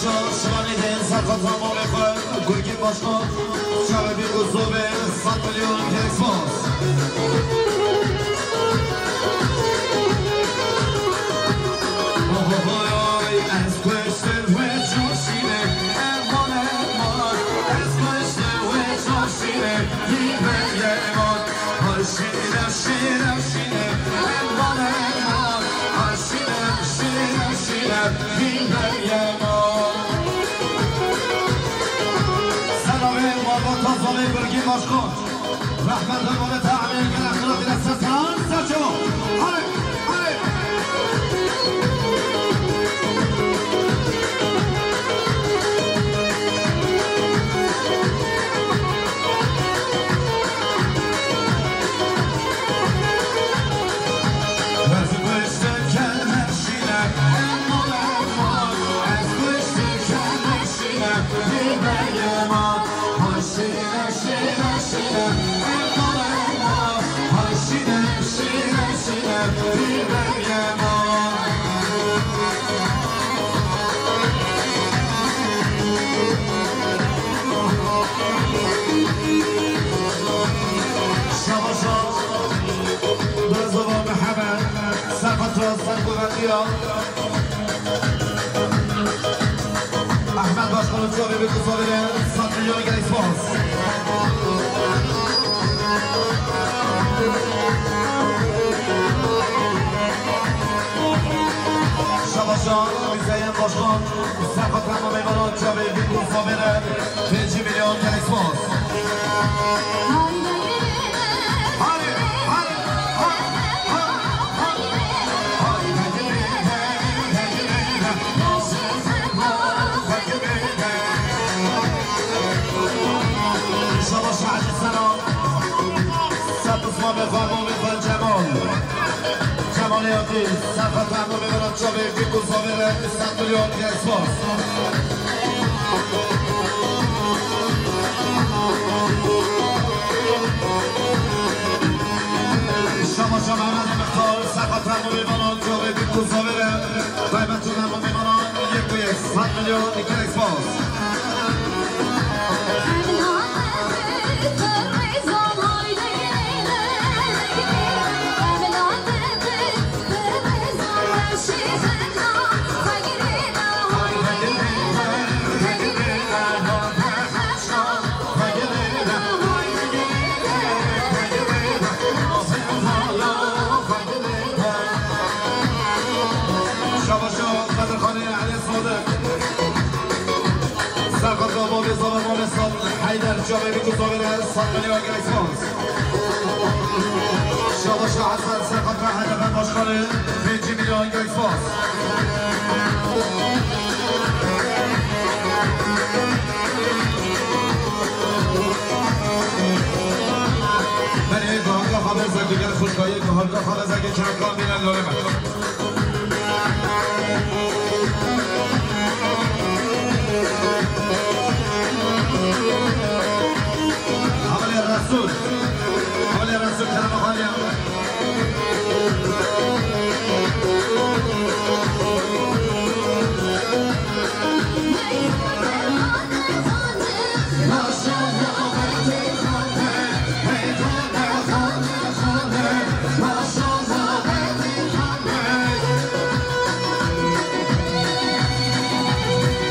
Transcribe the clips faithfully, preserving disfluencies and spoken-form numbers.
Şivanê de serqatran malê xwe, Gurgîn Başkan, çavê bîr û zovê sed milyon gelek spas. Ohohoy, ez kuştim wê coşînê, eman, eman, ez kuştim wê coşînê, hî beyleman. Ay şîne, şîne, şîne, elma, elma. Ay şîne, şîne, şîne, hî beyleman. Selamê malbata Zalê Gurgîn Başkan. Rehmet û malbata Emîn Kara Kara Dile Sesan Saço. Hadi, hadi. Şabaşa Birazova Mihemed, Serqatra Serquvetiya. Ehmed Başkanım, çavê bîr û zovê re sed milyon gelek spas. Şabaşa Müzeyyen Başkan, Serqatra Mehmet Çavê bîr û zovê re pêncî milyon gelek spas. Şabaş Hacı Selam. Sed Osman ve Farman ve Fal Cemal. Cemal Yatiz. Serhat Erdoğan ve Berat Çavê, Gülkuz Zavere, sed milyon gelek spas. Şamaşa Mehmet Mıhtar, Serhat Erdoğan ve Berat Çavê, Gülkuz Zavere, Kaymet Erdoğan ve Berat, Gülkuz, sed milyon gelek spas. Şabaşa Qadirxanê Elê Sadiq. Serqatra Mavê Zava Mavê Sad Heyder Çavê Bî Kuzavê re sed milyon gelek spas. Şabaşa Hesen Serqatra H D P Başkanı pêncî milyon gelek spas. Belê, guhanga xwe bezekî gel xwişkayê, guhanga xwe bezekî çakan bîne lolê me. Hevalê Resul. Hevalê Resul, kerema xaliya.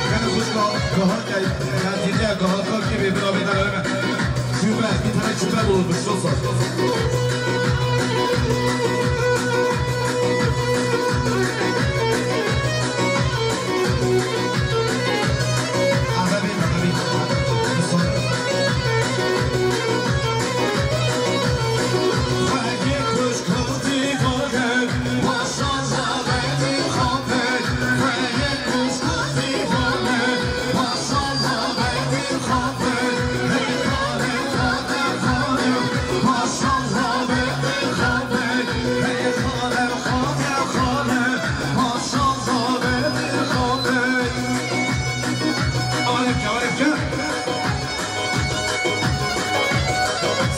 Gel xwişka, gahar gel, gel dîtiya gahar kar kê bê bira bê derewê me. Çûbe, bir tane çûbe bulunmuş, çok zor. Eve bê, eve bê.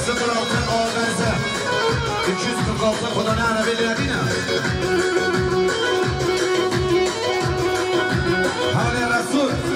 Sıfır altı A B Z. Üç yüz kırk altı, kodanê erebê lê nîne. Halê Resul.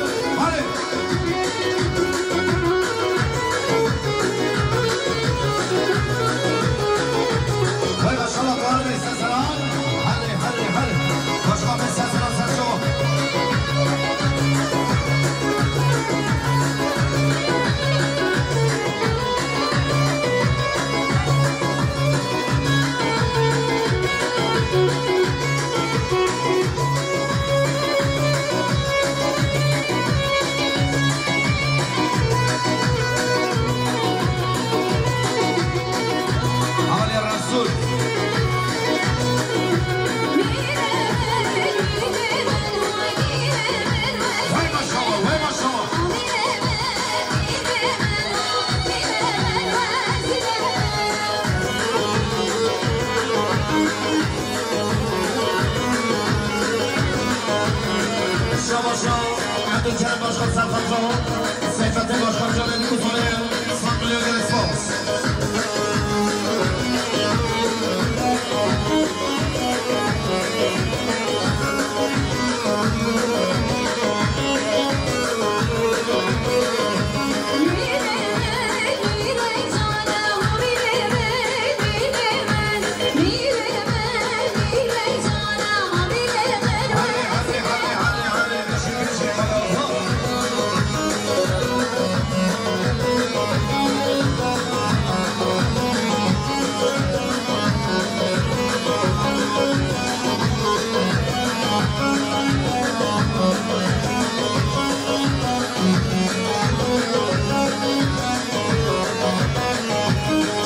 Kerem Başkan Serkan Can, Seyfettin Başkan Can, Elif Uzmanı, Fatma Yönder Espas.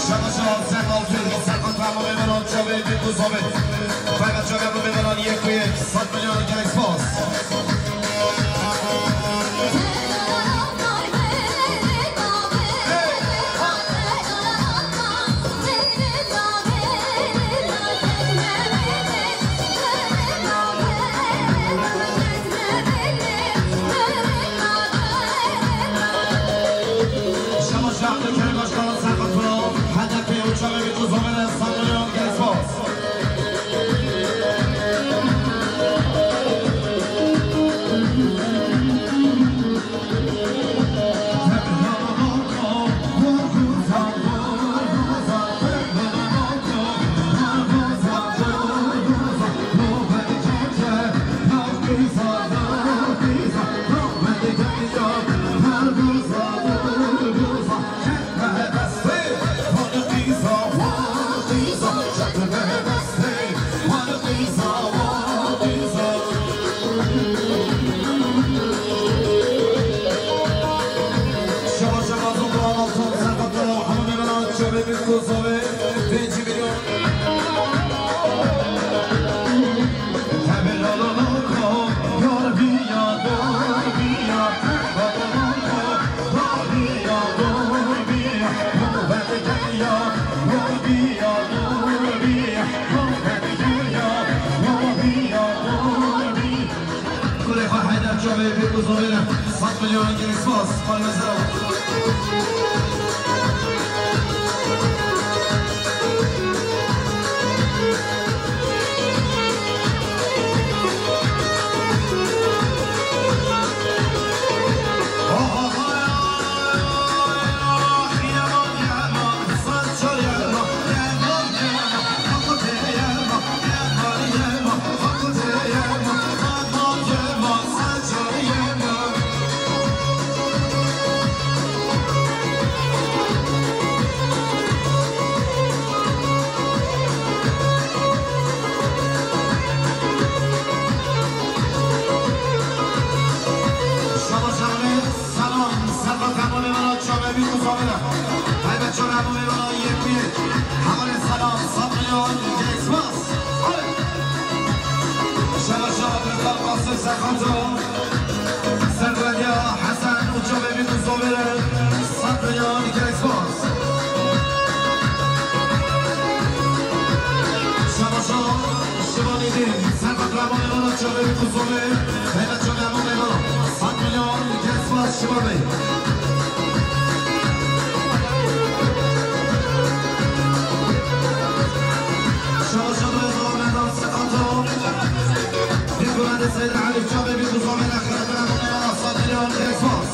Şabaş Serkan Tür, Serkan Tür, Mehmet Çavê, Bîk û Zobê. Taybet Çavê, Mehmet Yek û Yek, sed milyon gelek spas. Şabaş Abdülkerim Başkan, Serkan Tür, H D P û Çavê, Bîk û Zobê, sed milyon gelek spas. Kulê xwe Heyder Çavê, Bîk û Zobê, sed milyon gelek spas. Parmezel. Şabaş Ahmet, selam, serva temamê me re çavê bî ku zavêre. Taybet çavê hemû mêvanan yek bi yek. Hevalê selam, sed milyon, gelek spas. Şabaş Ahmet, Qasim Serkanto. Serwediya Hesen û çavê bî ku zavêre. Sed milyon, gelek spas. Şabaşo, Şivanî din, serva dramanê vana çavê wî ku zomê, heyva çavê hemû mêvana. Sed milyon, gelek spas Şivan Bey. Şabaşo, Reza Mehmet Sekato, Dîkûrendê Seyda Elî çavê wî ku zomê, heyva çavê hemû mêvana. Sed milyon, gelek spas.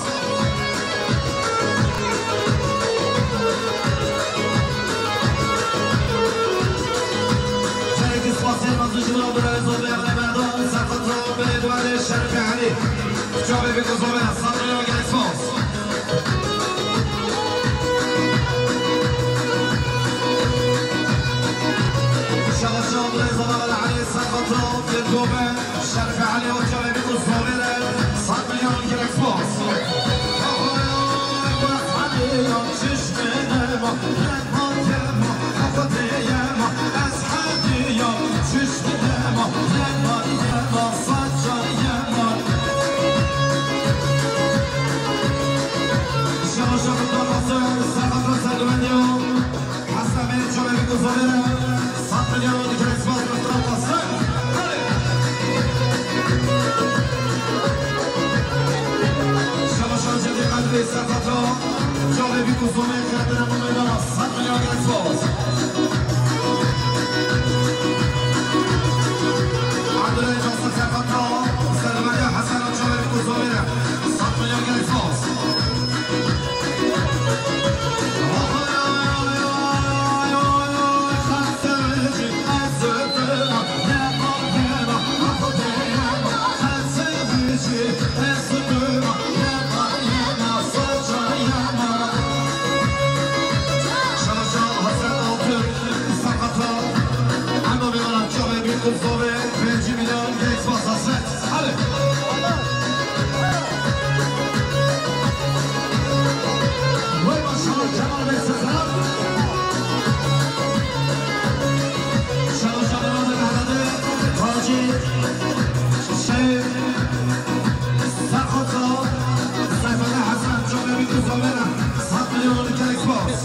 Gelekî spasiyê mezin ji min re birayê zor, birayê merdom, serqet re, belê duayê Şerîfê Elî. Çavê bî ku zomê, sed milyon gelek spas. Şabaş, şabaş, birayê zor, birayê Elî, serqet re, belê duayê. Şerîfê Elî û çavê bî ku zomê re, sed milyon gelek spas. Sed milyon gelek spas, Mustafa Sen. Hadi. Sefata, çavê bîk û zomê xelatine bu meydana, sed milyon gelek spas. Abdullah Can Sefata, Sermediya Hesen, çavê bîk û zomê re, sed milyon gelek spas. Vay maşallah, Kemal Bey Sezer. Şabaş Kemal Bey Mehmet'i, Hacı, Şehir, Serhat Ağa, Seyfullah Hasan, Cumhuriyet Kuzovera, sed milyon gelek spas.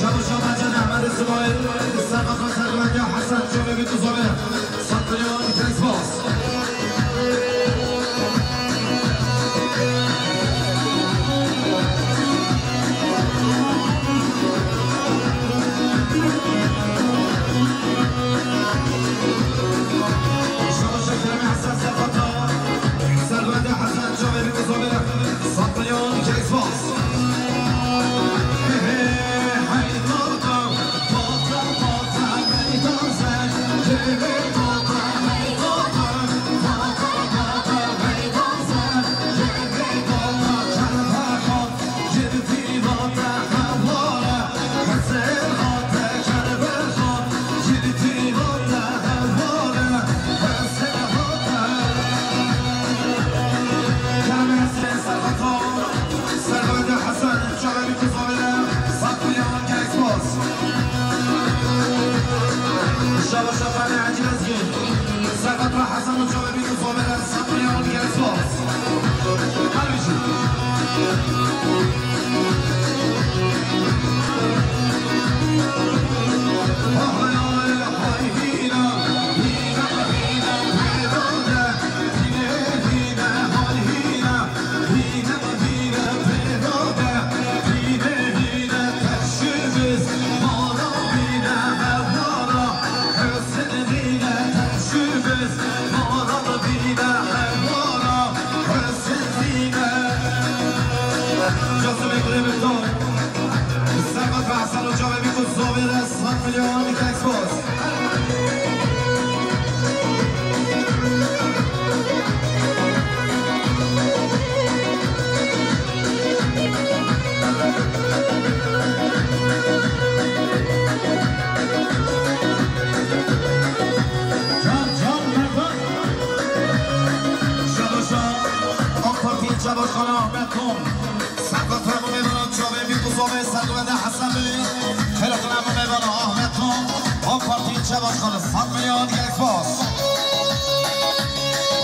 Şabaş Kemal Bey Mehmet İsmail, Serhat Ağa, Seyfullah Hasan, Cumhuriyet Kuzovera, sed milyon gelek spas. Şabaş Kerem Hesen Sefata, Serwende Hesen Çavê Bîk û Zomê re, sed milyon gelek spas. Şabaş Şabanê Hacî Lezgî. Serhat Hasan û Çavê Bîk û Zomê re sed milyon gelek spas. Hadi biçim. Serhat Hasan û Çavê Bîk û Zomê re sed milyon gelek spas. Can, can, Merdan. Şabaşa, AK Parti ilçe başkanı Ahmet Tom. Serhat Ramo Meyvana, Çavê Bîk û Zomê, Serwende Hesen Bey. Xêrxine Ramo Meyvana, Ahmet Tom. AK Parti ilçe başkanı, sed milyon gelek spas.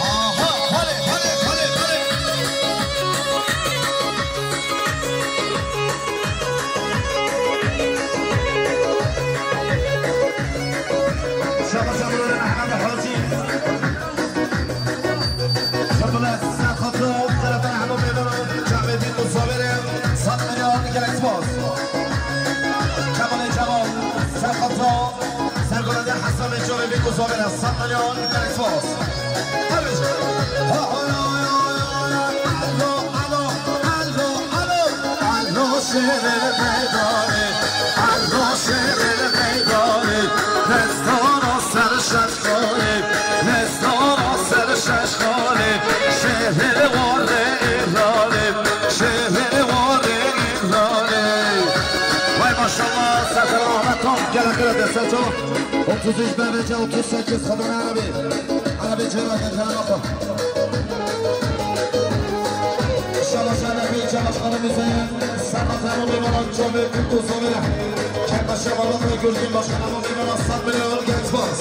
Aha, hale, hale, hale, hale. Şabaş Abdullah Mehmet Hacî. Şabaş Serhat, Serhat Hemo Meydan, Çavê Bîk û Zomê re, sed milyon gelek spas. Kemalê Cemal, Serhat, Sergolede Hesen Bey, Çavê Bîk û Zomê re, sed milyon gelek spas. Hadi. Ha, ha, ha, ha, ha, ha. Alo, alo, alo, alo. Alo şêrê meydanê, alo şêrê meydanê, destana ser şeşkanê, destana ser şeşkanê, şêrê warê îhlalê, şêrê warê îhlalê. Vay maşallah, Sefer Ahmet Tom, gel, gel, destek ol. Otuz üç B B C otuz sekiz, Xwedana Erebî. Erebî cêra gel, gel, bak. Şabaş Erebî, Şabaş Hanım Hüseyin, Serhat Hanım Meyvana, Çavê Bîk û Zomê re. Kekbaşa Balıklı Gürgün Başkan Hanım Meyvana, sed milyon gelek spas.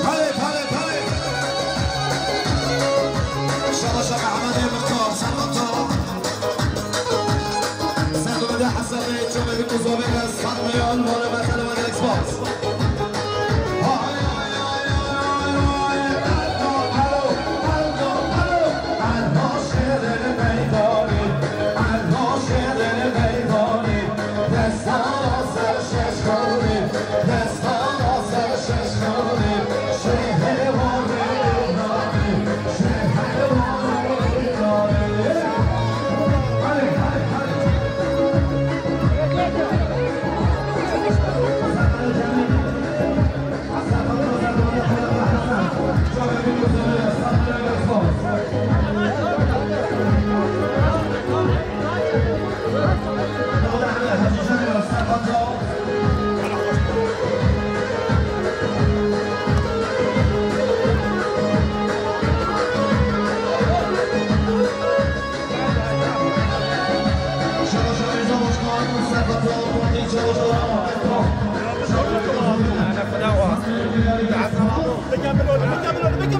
Hale, hale, hale. Şabaş Mehmet Muhtar, Serhat. Serhat Hesen Bey, Çavê Bîk û Zomê re,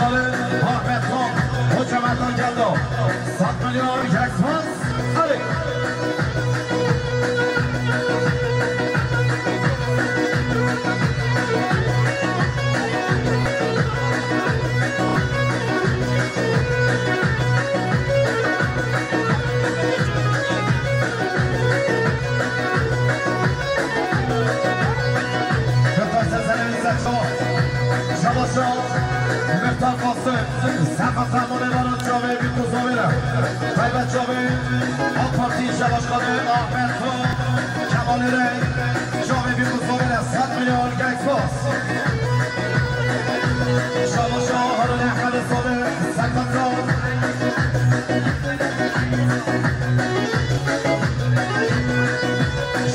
Ahmet Tom, hocalardan geldi o. Sat milyon Jackson. Hadi. Şabaşa, Mirta Qasim, Sefa Sermonê vana çavê Bîkû Zavêre. Taybet çavê, AK Partî Şebaşkanê Ahmet Xo, Kemalê re, çavê Bîkû Zavêre, sed milyon gel spas. Şabaşa, Harun Ehmedê Salih, Sefa Zaf.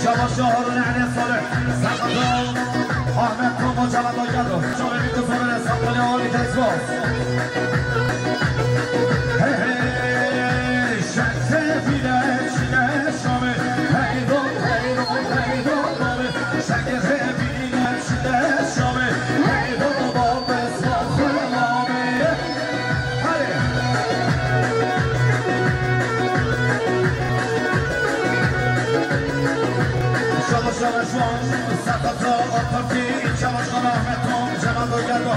Şabaşa, Harun Ehmedê Salih. Sakın ol. Ahmet Tomo Çabato geldi. Çabuk bir kız var, sakın ol, bir kez var. Hey, hey, şefe bile çile şami. Hey, do, hey, do, hey, do, mami. Şefe bile çile şami. Hey, do, do, do, be, sakın, mami. Hadi. Şabaşa, şabaşa. Sakata, AK Partî, Çavuşxana, Ahmet Tom, Cemal Doygardo.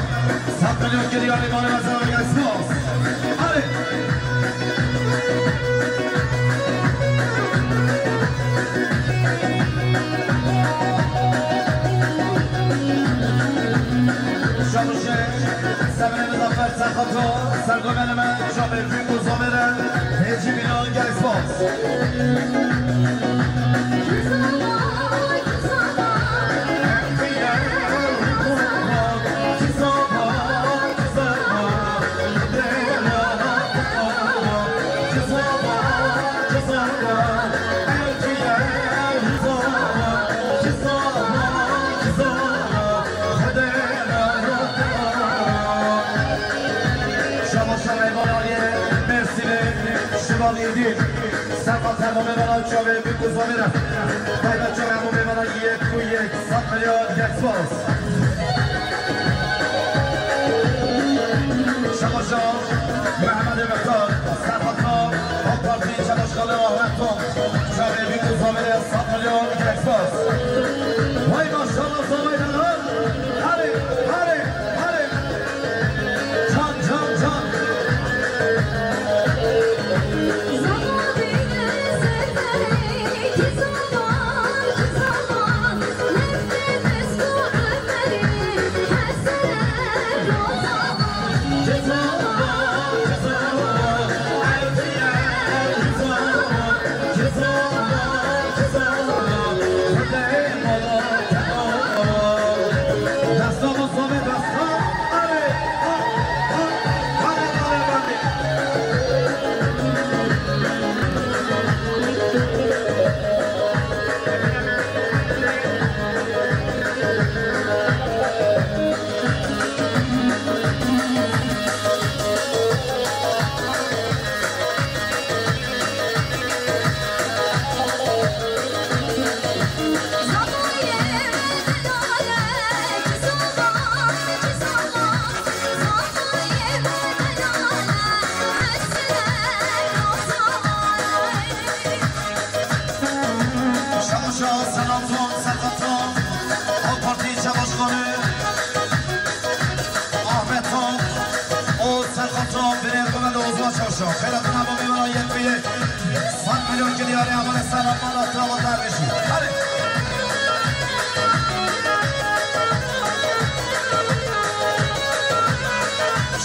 Sat milyon geliyor, İmam Hasan Yasnos. Hadi. Şabaşa, Sevinimiz Afer, Sakata, Sergo Meneme, Şabe Büyük Uzamere, Heci Bilal, Gel Spas. Şabaşa Reyvan Aliye, Mersin'e, Şivan İdil. Serkan Termo Mevana Çavê Bîkû Zavêre. Taybet Çavê Emo Mevana yek û yek, sat milyon, yek spas. Şabaşa Mehmet Emektar, Serkan Tan, AK Parti Çavuşkalı Ahmet Tom. Çavê Bîkû Zavêre, sat milyon, yek spas. Vay maşallah, zavaydalar. Hadi, hadi, hadi. Can, can, can. Şabaşa Selaton Serkan Tan, AK Parti Çavuşkalı Ahmet Tan, o Serkan Tan, Binê Komendo Uzman Çavuşa. Xeyratın Emo Mevana yek û yek. Sed milyon giliyarê Emo Serkan Tan, Trava Dervişi. Hadi.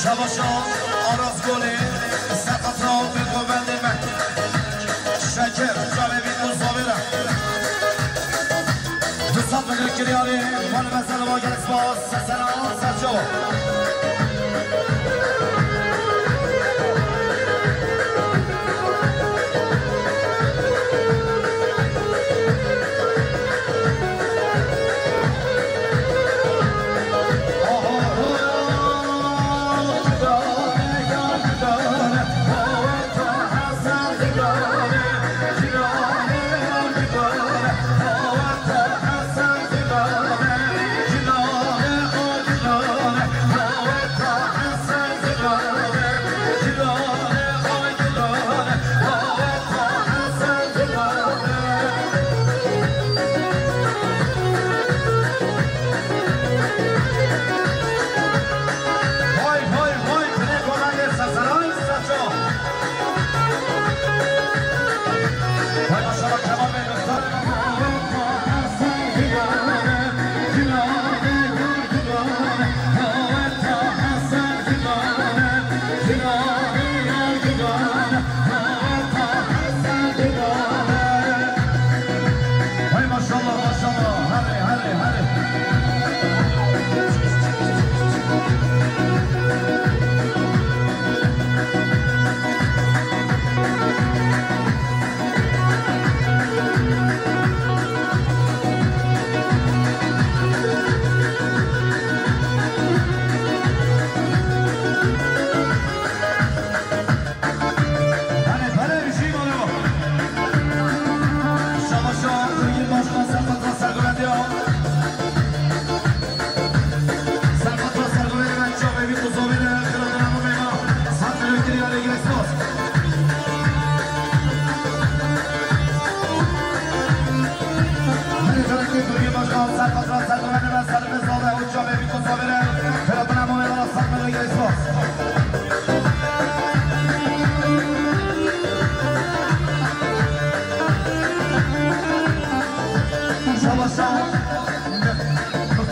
Şabaşa Aras Golê, Serkan Tan, Binê Komendo me. Şekir, Çavê Bîkû Zavêre. Du sed milyon giliyarê, van mesela gelek spas, sesena, serçava.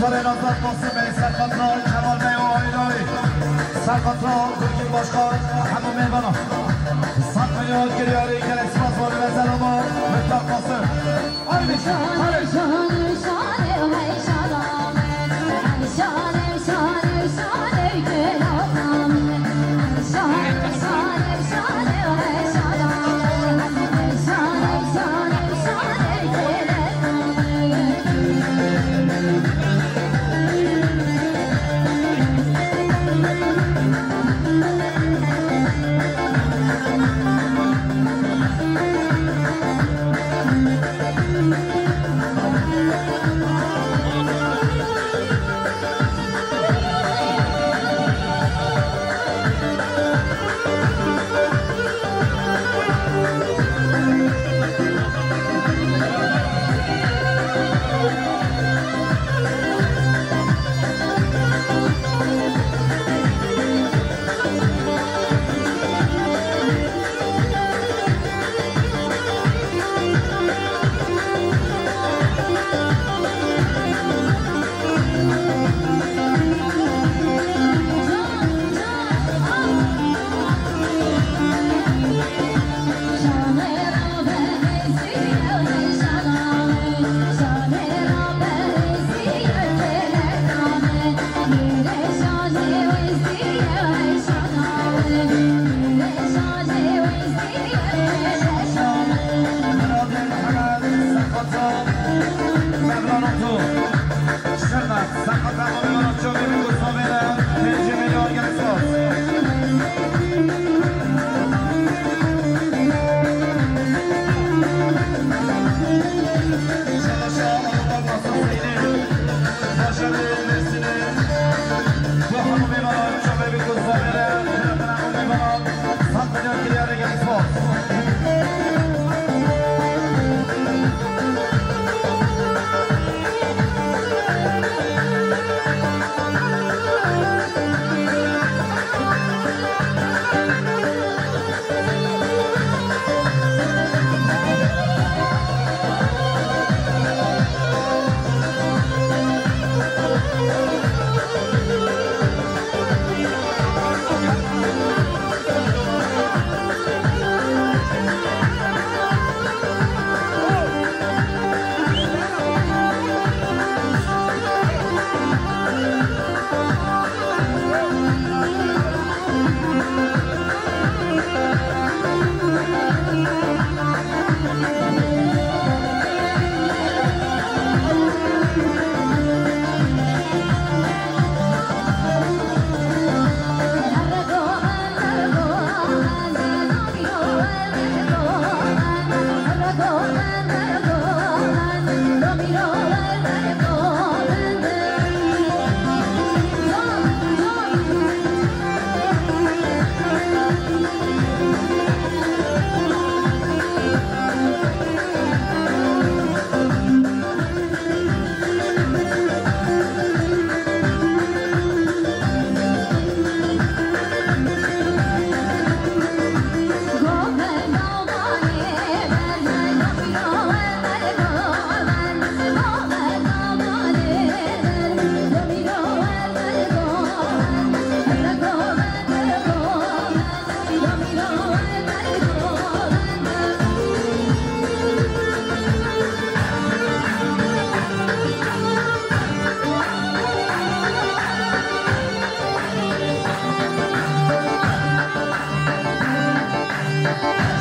Serdarê Azad Qasim Bey, Serqatra Kemal Bey û aîleyê. Serqatra Gurgin Başkan, hemû mêvanan. Sed milyon kiryarî gelek spas, warê ve selama, Mihtar Qasim. Hadi, hadi. Şirnak, Seqet Emanî Arapçoğlu, Yunus Amir'e, pêncî milyon gelek spas. Şaşa Abu Bakr Hüseyin'i, Başarı Mersin'i, bu hanım Eyvallah, Çabe bir kutsa veren, Kırıkına Eyvallah, Saklıca Kiryarı gelip spas.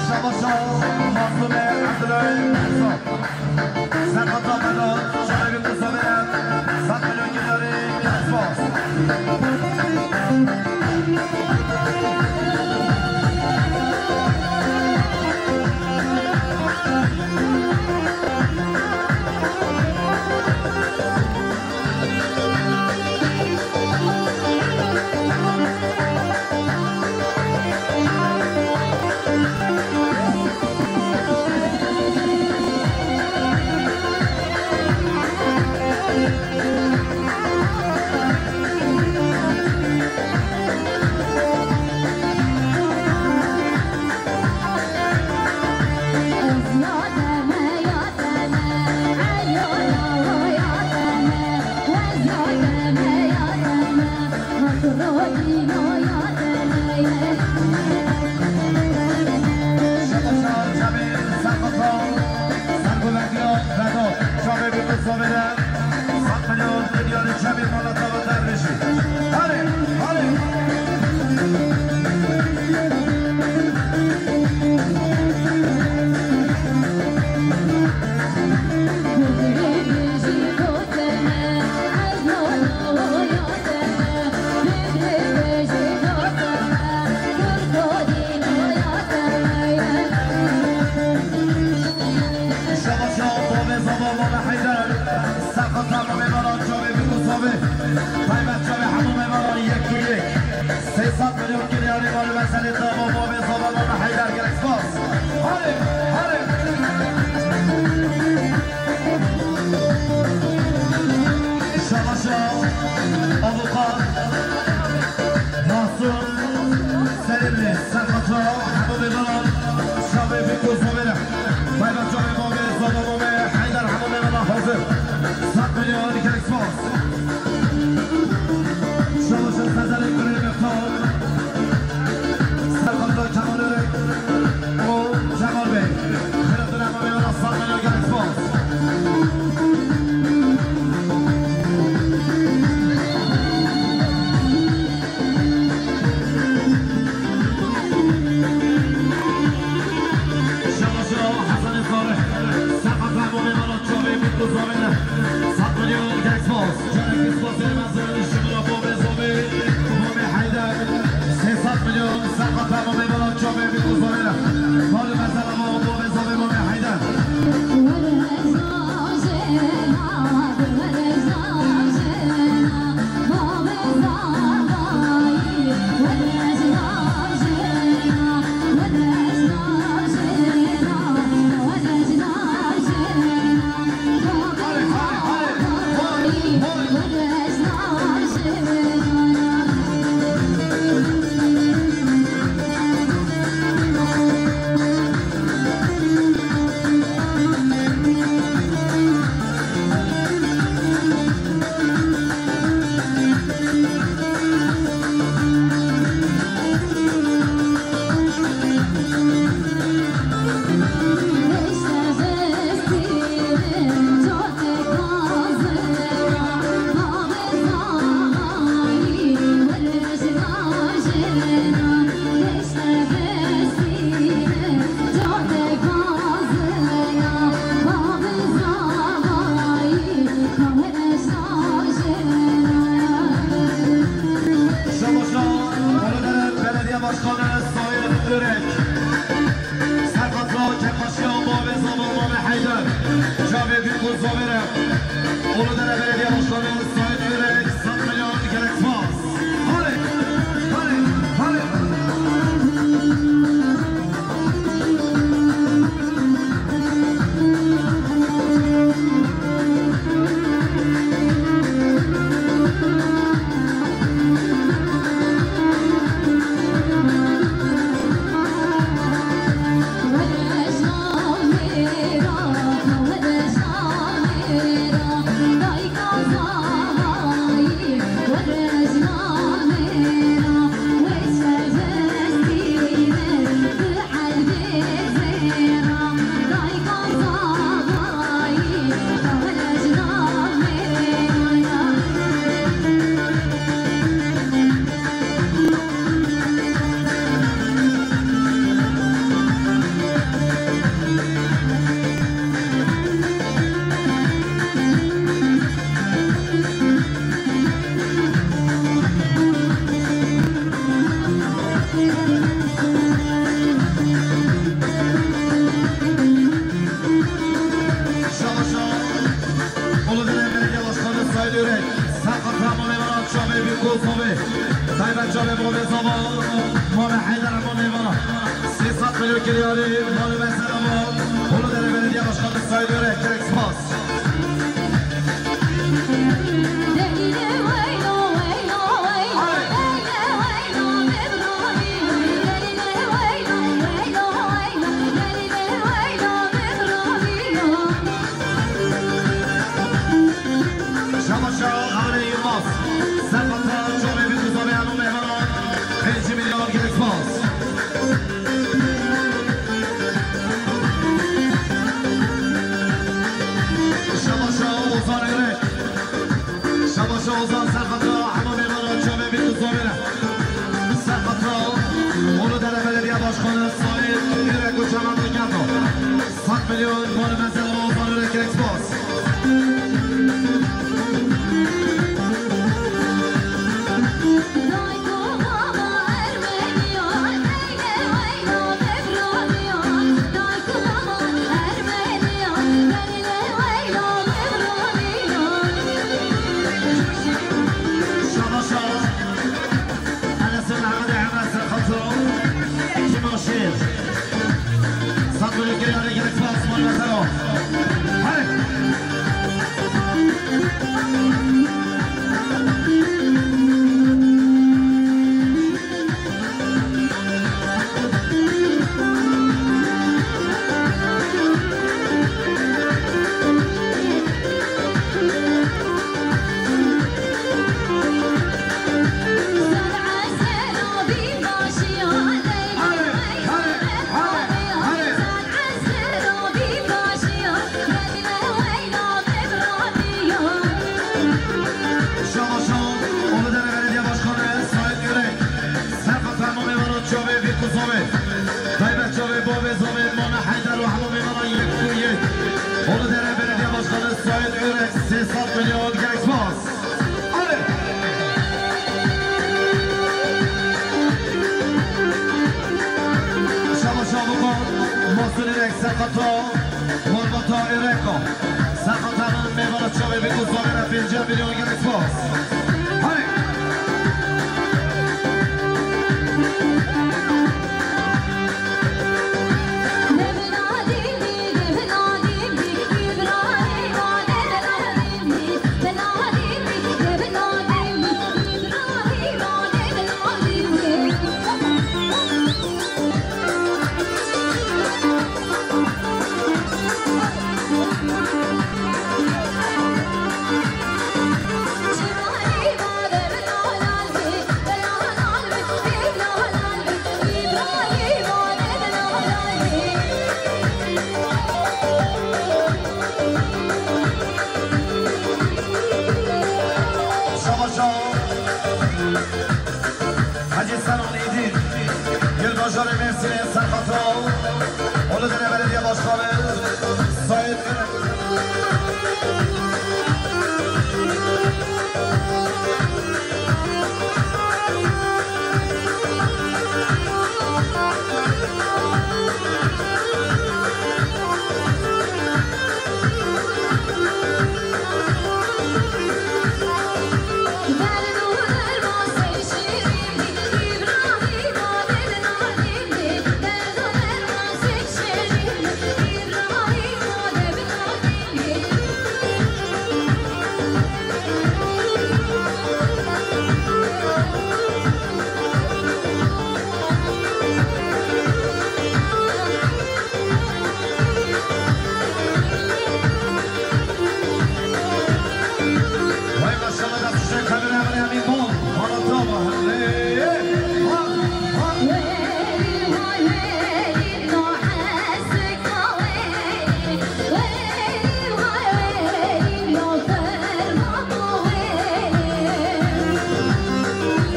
Şabaşa Mazlume Abdulay Ersoy. Serhat Ahmedov, şairê Musa Beyaz, Sat Milyon Gülleri, Kaspas. Taybet çavê hemû mêvanan yek ku yek. Sê sed milyon kiryarê mal û meselê tava bavê zava Mame Heyder, gelek spas. Hale, hale. Şabaşa, avukat, Masum, Selimli, Serhat Çaw, hemû mêvanan, çavê Bîk û Zovê re. Taybet çavê Mame, zava Mame Heyder, hemû mêvanan hazir. Sed milyon, gelek spas. Şabaşa Sezerê Kurê Meftan. Serkaptan Kemal Örek û Cemal Bey. Xêratî re Mame Mala sed milyon, gelek spas. Şabaşa Hesenê Salih. Serkaptan Mame Mala Çavê Bîk û Zovê re. Sed milyon, gelek spas. Carekî spasê mezin ji bo bavê zovê, Mame Heyder. Sê sed milyon, serkaptan Mame Mala Çavê Bîk û Zovê re. Mal û mezela bavê zovê Mame Heyder. Şabaşa, Belediye Başkanı Sayın Ürek. Serkaptan Kekbaşiya bavê zava Mame Heyder. Çavê Bîk û Zovê re. Uludere Belediye Başkanı Sayın Ürek, sed milyon, gelek spas. Hale, hale, hale. Şabaşa, Uludere Belediye Başkanı Sayın Ürek, serkaptan Mame Mala Çavê Bîk û Zovê, taybet çavê bavê zava, Mame Heyder, Mame Mala. Sê sed milyon kiryarê mal û mezela bavê, Uludere Belediye Başkanı Sayın Ürek, gelek spas. Şabaşa Xalê Yilmaz. Serkaptan Çavê Bîk û Zovê, hemû mêvanan, pêncî milyon, gelek spas. Şabaşa Ozan Ürek. Şabaşa Ozan, serkaptan hemû mêvanan, Çavê Bîk û Zovê re. Serkaptan Uludere Belediye Başkanı Sayın Ürek û Çavê Bîk û Zovê. Sed milyon mal û mezela Ozan Ürek, gelek spas. Şamaşan, Uludere Belediye Başkanı Sait Yürek, Serhat Hanım Evan'ın çavê Bîkû Zovê, Taybet çavê Bavê Zovê, Mame Heyder ve hemû mêvanan yek û yek. Uludere Belediye Başkanı Sait Yürek, sê sed milyon gelek spas. Hadi. Şamaşan Bukan, Mahsun Yürek, Serhat Malbata Yürek. Serhat Hanım, mêvana çavê Bîkû Zovê re pêncî milyon gelek spas. Hadi. Şamaşan. Hacı Sanan Edil, Gölbajarı Mersin'e Serhat Rao, Uludere Belediye Başkanı Sayın Vay maşallah, da tuşe kamera, kamera, min bol. Bana tava. Hey, hey. Ha, ha.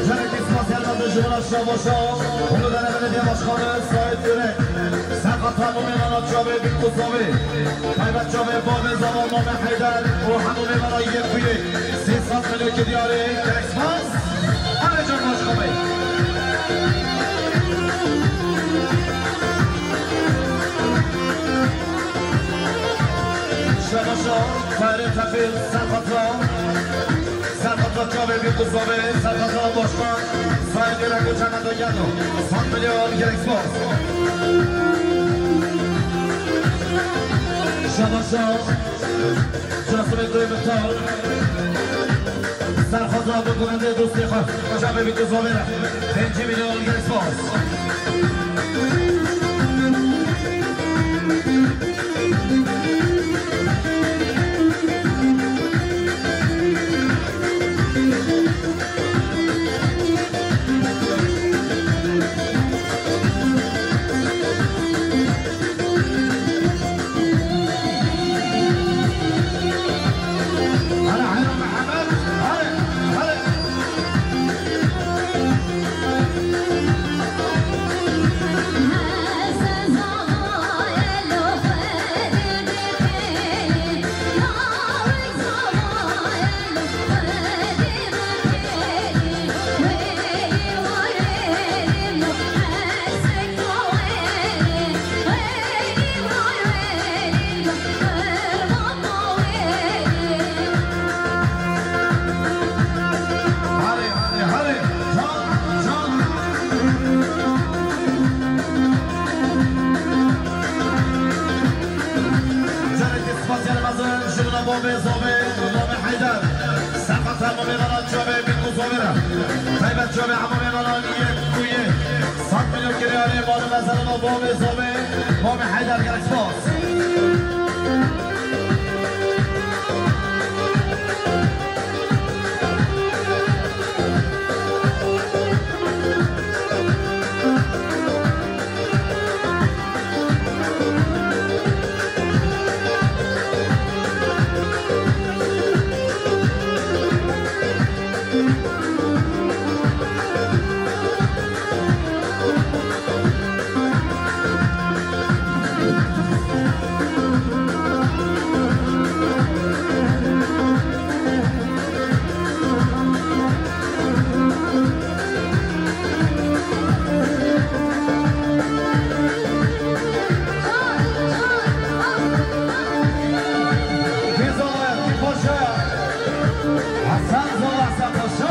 Gelek spas, Elbette, ji bo şabaşa Uludere Belediye Başkanı Sait Yürek. Serhat Hanım, Mehmet Çabi, Bîkû Zovê, Taybet Çabi, Bavê Zovê, Mame Heyder û hemû mêvana yek û yek. Sê sed milyon ki diyarê, gelek spas. Hadi can başkanı. Şabaşa, Fahri Tefil, Serhat Hanım. Serhat Çavê Bîkû Zovê, Serhat Başkan, Sayın Yürek Uçan Adoyano, sed milyon gelek spas. Şabaşa, Casımê Doy Mihtar, Serhat Adoyano dostê xwe, Çavê Bîkû Zovê re, pêncî milyon gelek spas. Hadi, hadi, hadi. Can, can. Gelek spas, gelmezin, şuna bombe, zobe, bombe Heyder. Serhat Çavê Bîkû Zovê re. Taybet Çavê hemû mêvanan yek û yek. Sed milyon kiriyarê, mala mezin, bombe, zobe, bombe Heyder, gelek spas. Şabaşa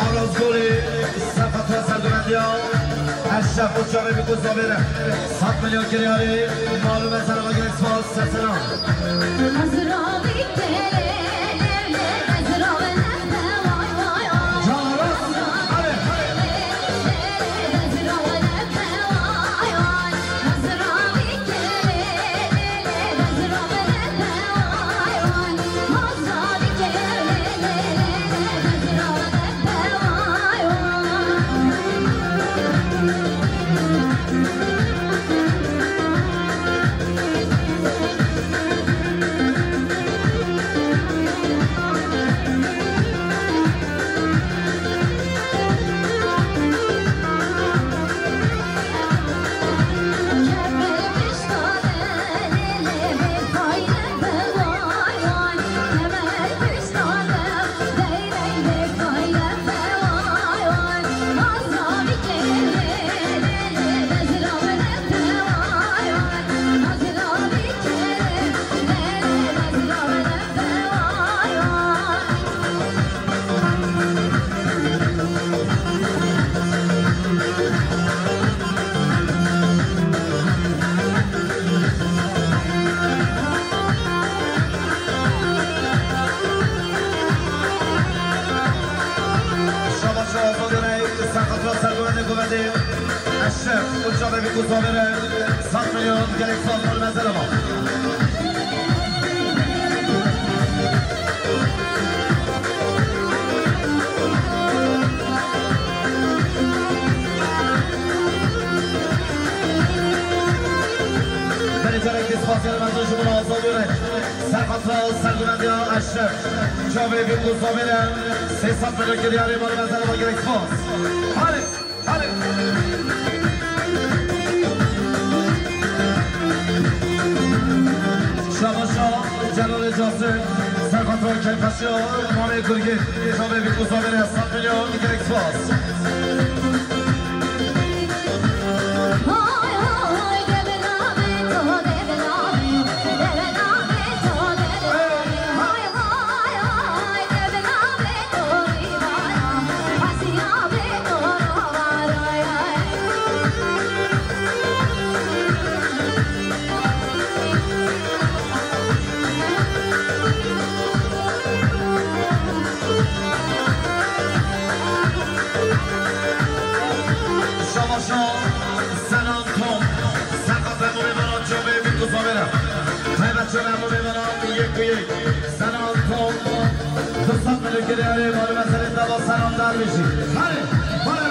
Arazgolê, seqata serdumendiya Eşref û çavê bi ku zavêre sed milyon kiryarê, malûm e, serema gelek spas, serselam. Şabaş Azadî Rey, seqata serguvendê guvendê Eşref û çavê bi ku zavêre sed milyon gelek spas, mal mezela ma. Berê carekê spasiyê me ji bo Azadî Rey. Serqatra serguvendiya Eşref. Çavê vî ku zavêre sê sed milyon kiryarê, mal mezela ma, gelek spas. Hale. Şabaşa Celalê Casim, serqatra Kelpaşiya Mamê Gurgin, çavê vî ku zavêre sed milyon, gelek spas. Şabaşa Senan Tom, serqatra Mûmê Vana, çavê vî ku zavêre. Taybet çavê Mûmê Vana, yek ku yek. Senan Tom, du sed milyon kiryarê, malûm e, serê dava Senan Dervîşî. Hale, hale.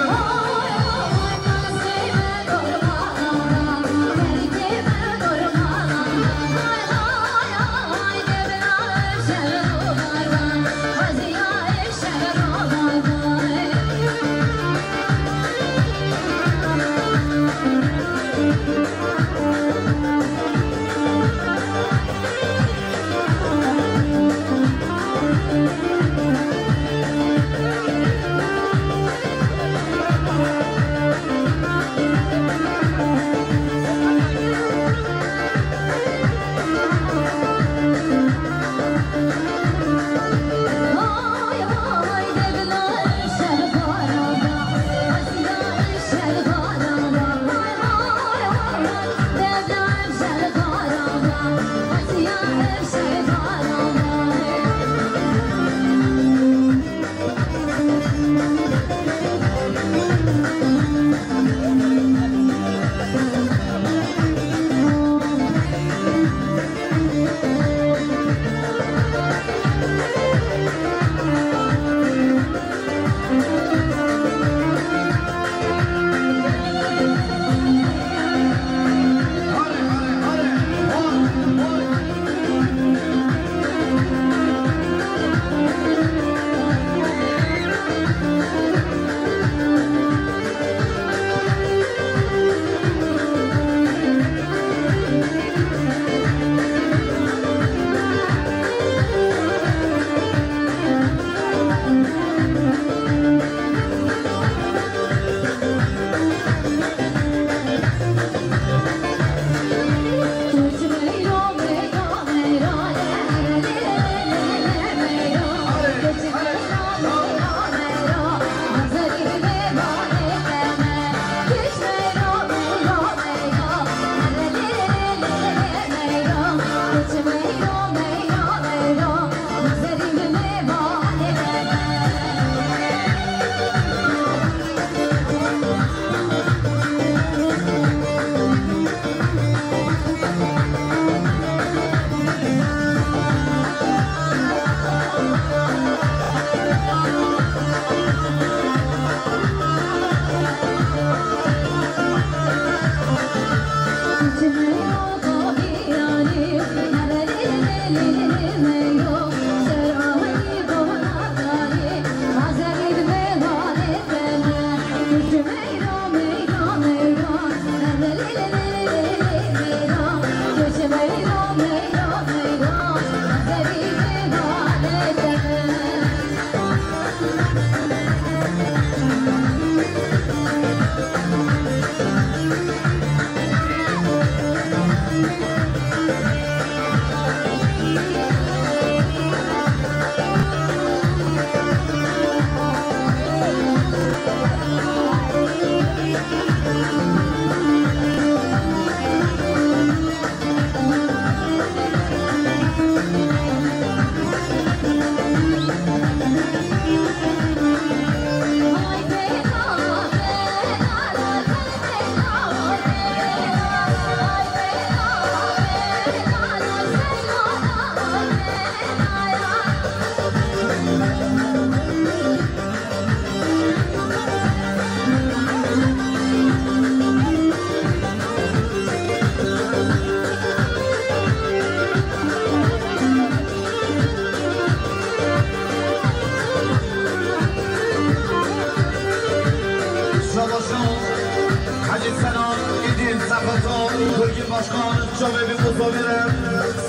Selam Îdîn Seqeto, Gurgîn Başkan, çavê bî quzovîre,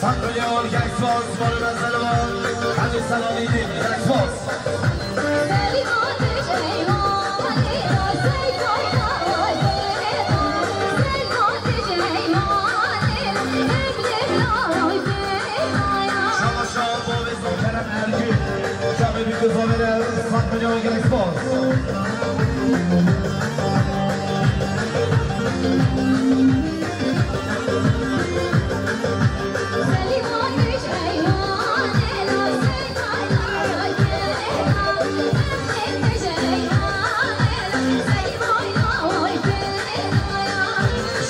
sed milyon gelek spas, mor û mezel wan, Hecî Selam Îdîn, gelek spas. Şaba şaba bo vê zon Kerem Ergün, çavê bî quzovîre, sed milyon gelek spas.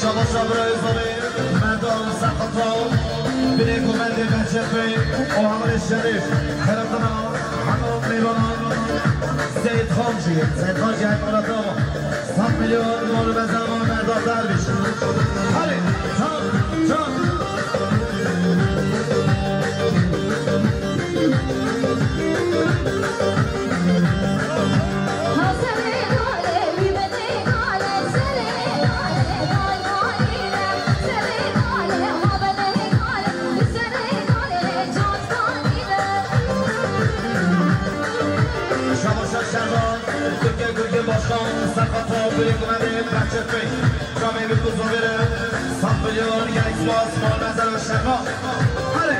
Şaba şaba birayê zavê, merdan Seqeto, binê komendê Behçet Bey, o hevalê şerîf, xerefdana, hema mêvanan, Seyîd Xancî, Seyîd Xancî, hema Sed milyon mor û mezel wan merda dervîş. Hadi, çal, çal. Şabaşa Şervan, Tirkiye Gurgin Başkan, Seqeto, Gurgin Gumendê, Behçet Bey, Camê Bî Quzovîre, sed milyon, gelek spas, mor û mezel Şervan. Hadi.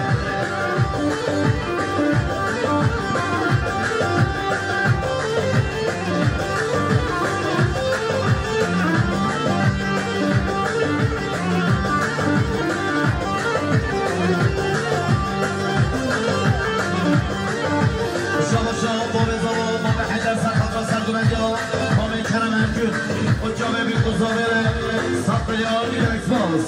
Şaba şaba, bavê zava, bavê Heyder, Seqeto, Serguvendiya, bavê Kerem Ergün, o Camê Bî Quzovîre, sed milyon, gelek spas.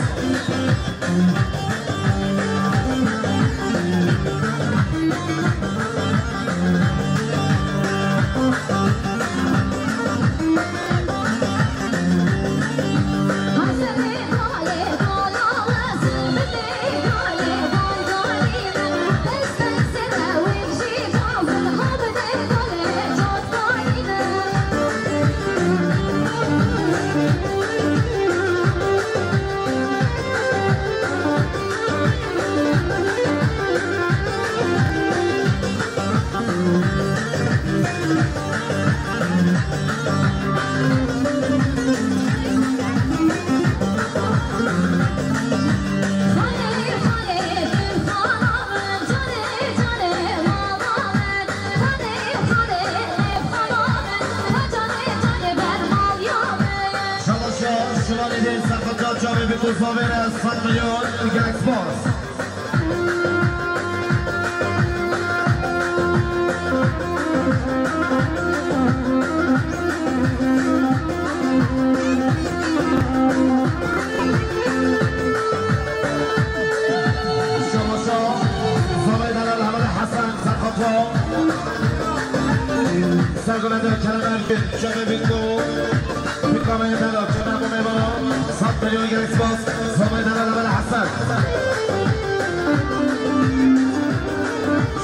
Şabaşa, şivanê dê Seqeto, Camê Bî Quzovîre, sed milyon, gelek spas. Şabaşa, zavê delal Hevalê Hesen, Seqeto. Serguvendiya Kerem Ergün, Camê Bî Qu-, Bî Quzovîre, Kerem Ergün, mêvana, sed milyon, gelek spas, zavê delal Hevalê Hesen.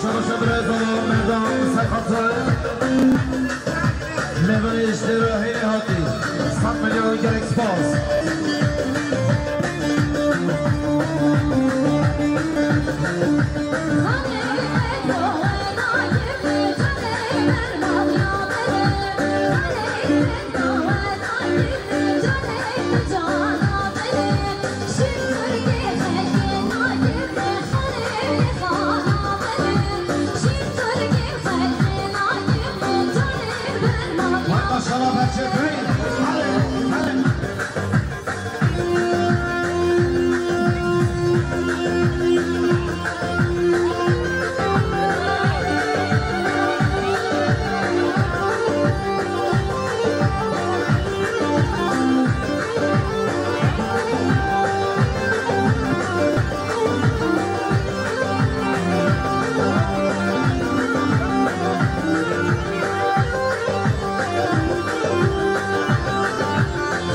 Şabaşa birayê zava, merdan Seqeto. Mêvanê ji Dêrê Hêlê hatî. Sed milyon gelek spas. Maşallah, Behçet Bey. Hadi, hadi.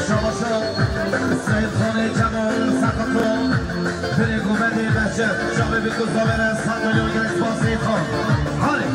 Şabaşa Seyîd Xanê Cemal Seqeto, Birê Gumendê Behçet, Camê Bî Quzovîre, sed milyon gelek spas Seyîd Xan. Hadi.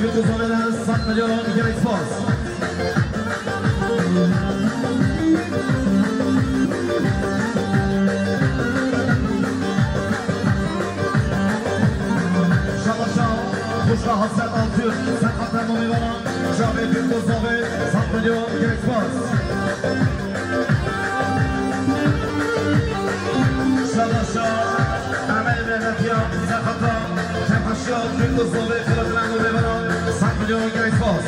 Bi ku zavêre sed milyon gelek spas. Şabaşa, xwişka Hasret Altun, serqata Momîvana, çavê bi ku zavê sed milyon gelek spas. Şabaşa, Emelê Mehmetiya, serqata, Kepaşiya, Kurdistan ve Kırıklarla beraber sed milyon gelek spas.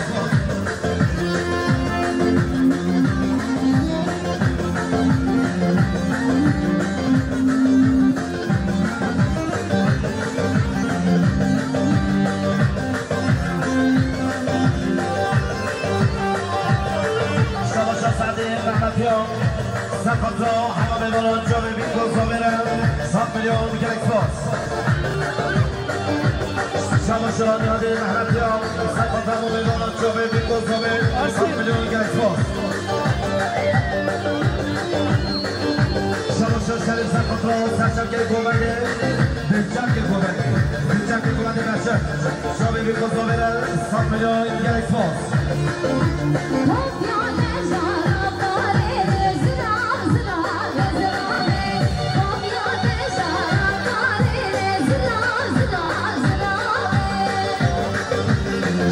Şabaşa Sadê Mehmetiya, serqata, hema mêvanan çavê bi ku zavêre sed milyon gelek spas. Şabaşa Nihadê Mehmetiya, serqata, hema mêvanan çavê bi ku zavê sed milyon gelek spas. Şabaşa Şerîf, serqata, serçavkê Govendê, binçavkê Govendê, binçavkê Govendê Meşe, çavê bi ku zavêre sed milyon gelek spas.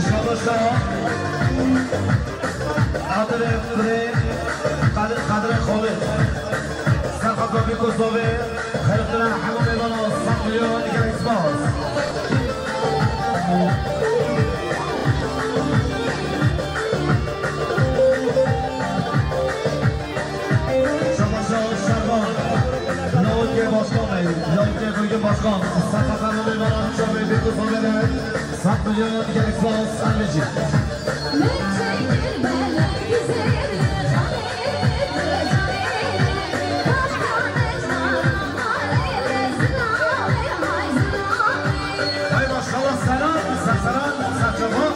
Şabaşa Adilê Qirê Qadir, Qadirê Xolê. Serqata bi ku zavê xelqtina hemû mêvana sed milyon gelek spas. Şabaşa Şervan, Lawikê Başkan Bey, Lawikê Gurgin Başkan, serqata hemû mêvana çavê bi ku zavê re sed milyon gelek spas, em bêjin. Hay maşallah, selam, selam, selam.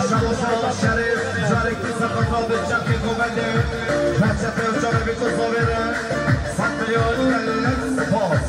Şabaşa Şerîf, carek Serqata bi çavkê Govendê, perçe pê û çavê bi ku zavê re sed milyon gelek spas.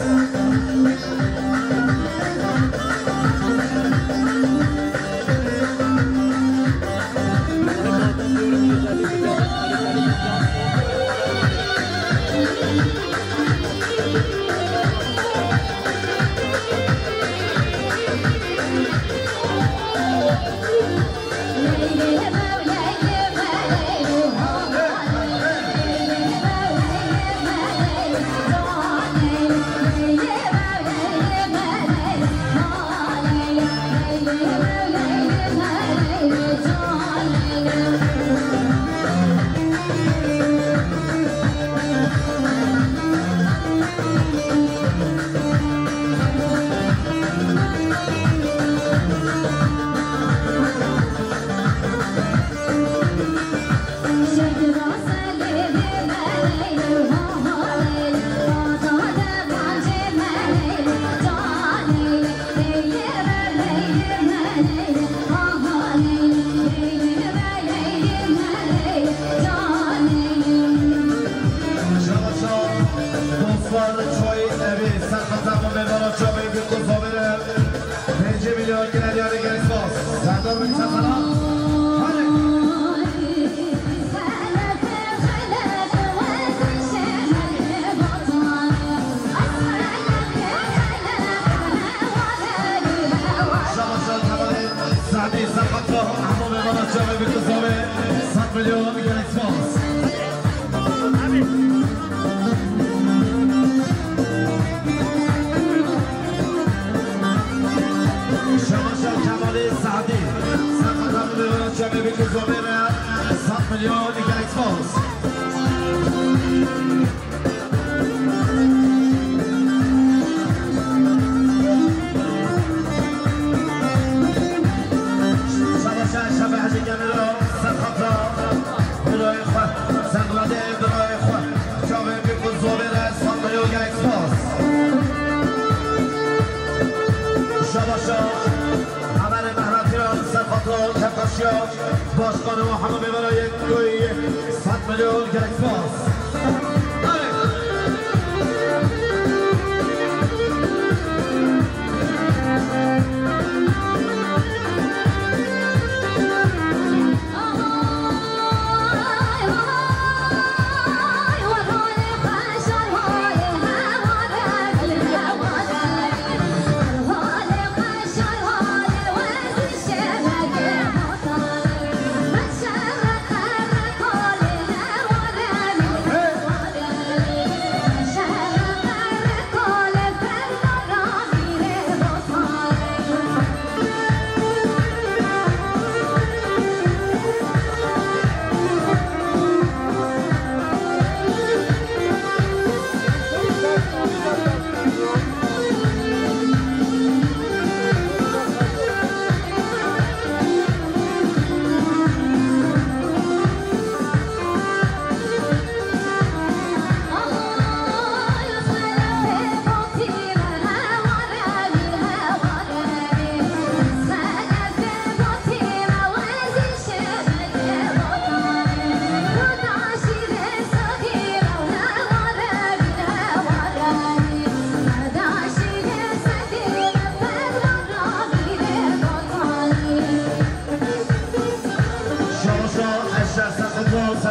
Dostlar, çay evi, serqata hemû mêvana çavê bi ku zavê re pêncî milyon gelek spas. Serdar Bey, sen sana. Hadi. Şabaşa Kemalê Sadî, serqata hemû mêvana çavê bi ku zavê sed milyon gelek spas. Şabaşa Kemalê Sadî, serqata hemû mêvana çavê bi ku zavê re sed milyon gelek spas. Şabaşa Şevbe Hecî Gemîro, serqata birayê xwe, serqatê birayê xwe, çavê bi ku zavê re sed milyon gelek spas. Şabaşa Emelê Mehmetiya, serqata Kevkaşiya, başkanê û hemû mêvana yek ku yek, sed milyon gelek spas. Hey!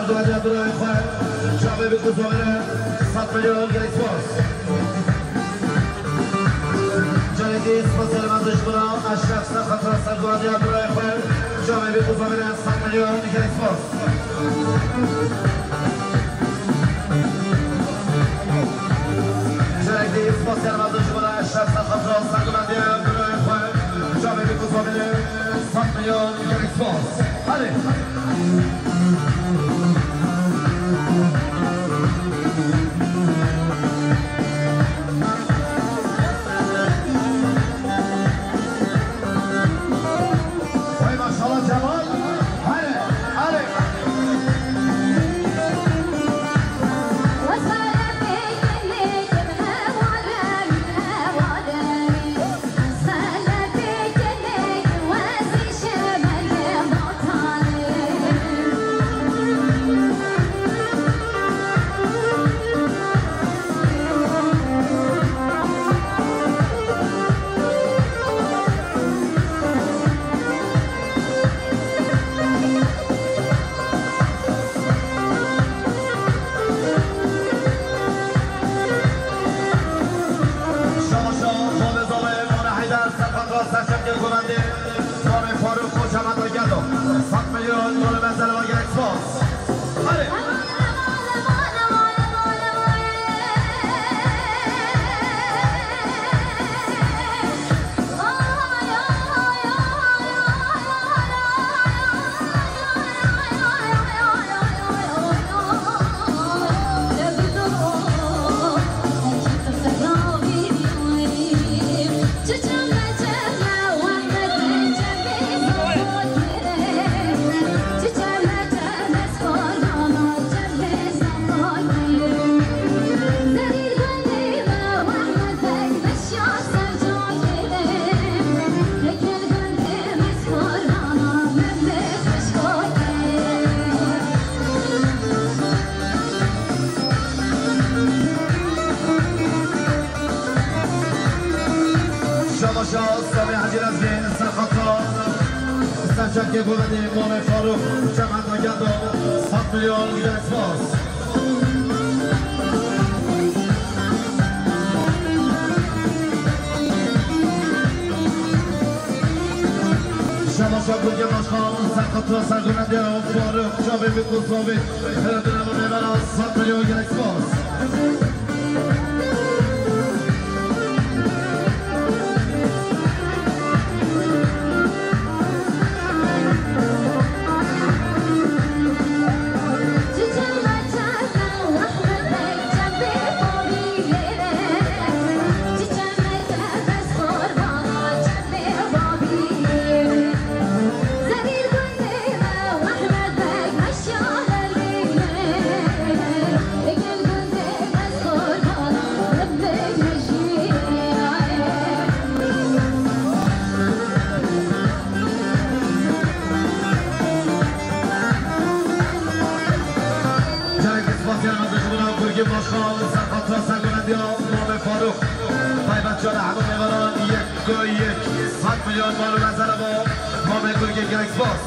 Dua diya birayê xwe, çavê bî ku zomere, sed milyon gelek spas. Carekî spas sermezin ji bo we, eşref ser xatira ser dua diya birayê xwe, çavê bî ku zomere, sed milyon gelek spas. Carekî spas sermezin ji bo we, eşref ser xatira ser dua diya birayê xwe, çavê bî ku zomere, sed milyon gelek spas. Hadi. Hey maşallah Cemal. Hadi, hadi. Şaşa, Xalê Zalê, Mala Heyder, Serkan Kral, Serçemgil Govendê, Mala Faruk, Koç Ahmet Aygelo, sed milyon, Mala Mezel, Aygel Express. Hadi. Şamaşa Samî Hecî Lezgî, Serxata, Serçekê Govendê, Mamê Farûq, Cemaeta Gendo, sed milyon, gelek spas. Şamaşa Gurgê Başkan, Serxata, Sergovendê, Farûq, Çavê Bît Mustafî, Xeradîna Mêvera, sed milyon, gelek spas. Gelek spasiya navê ji bo Gurgê Başkan, Serxata, Sergovendiya, Mamê Farûq. Taybet cana hemû mêvanan yek ku yek, sed milyon mal û mezele bo Mamê Gurgê, gelek spas.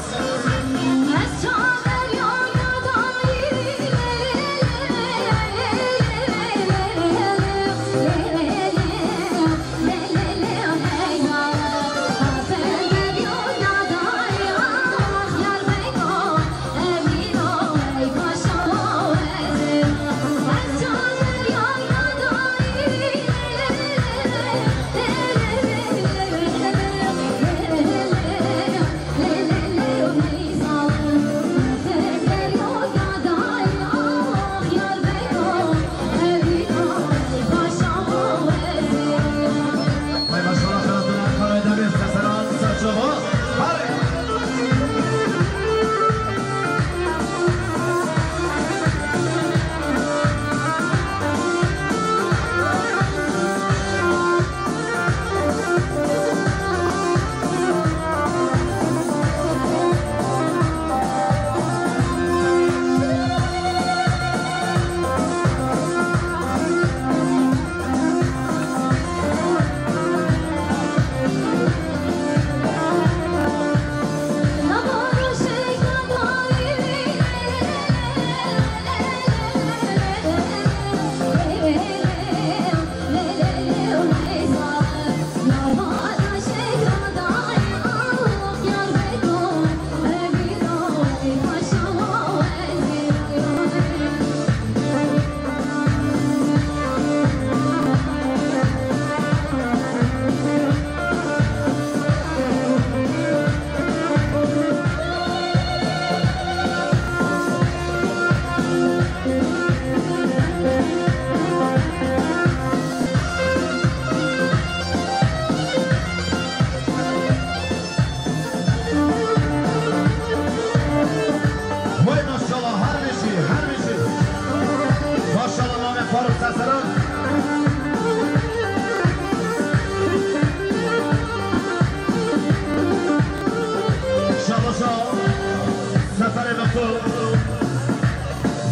Mextor,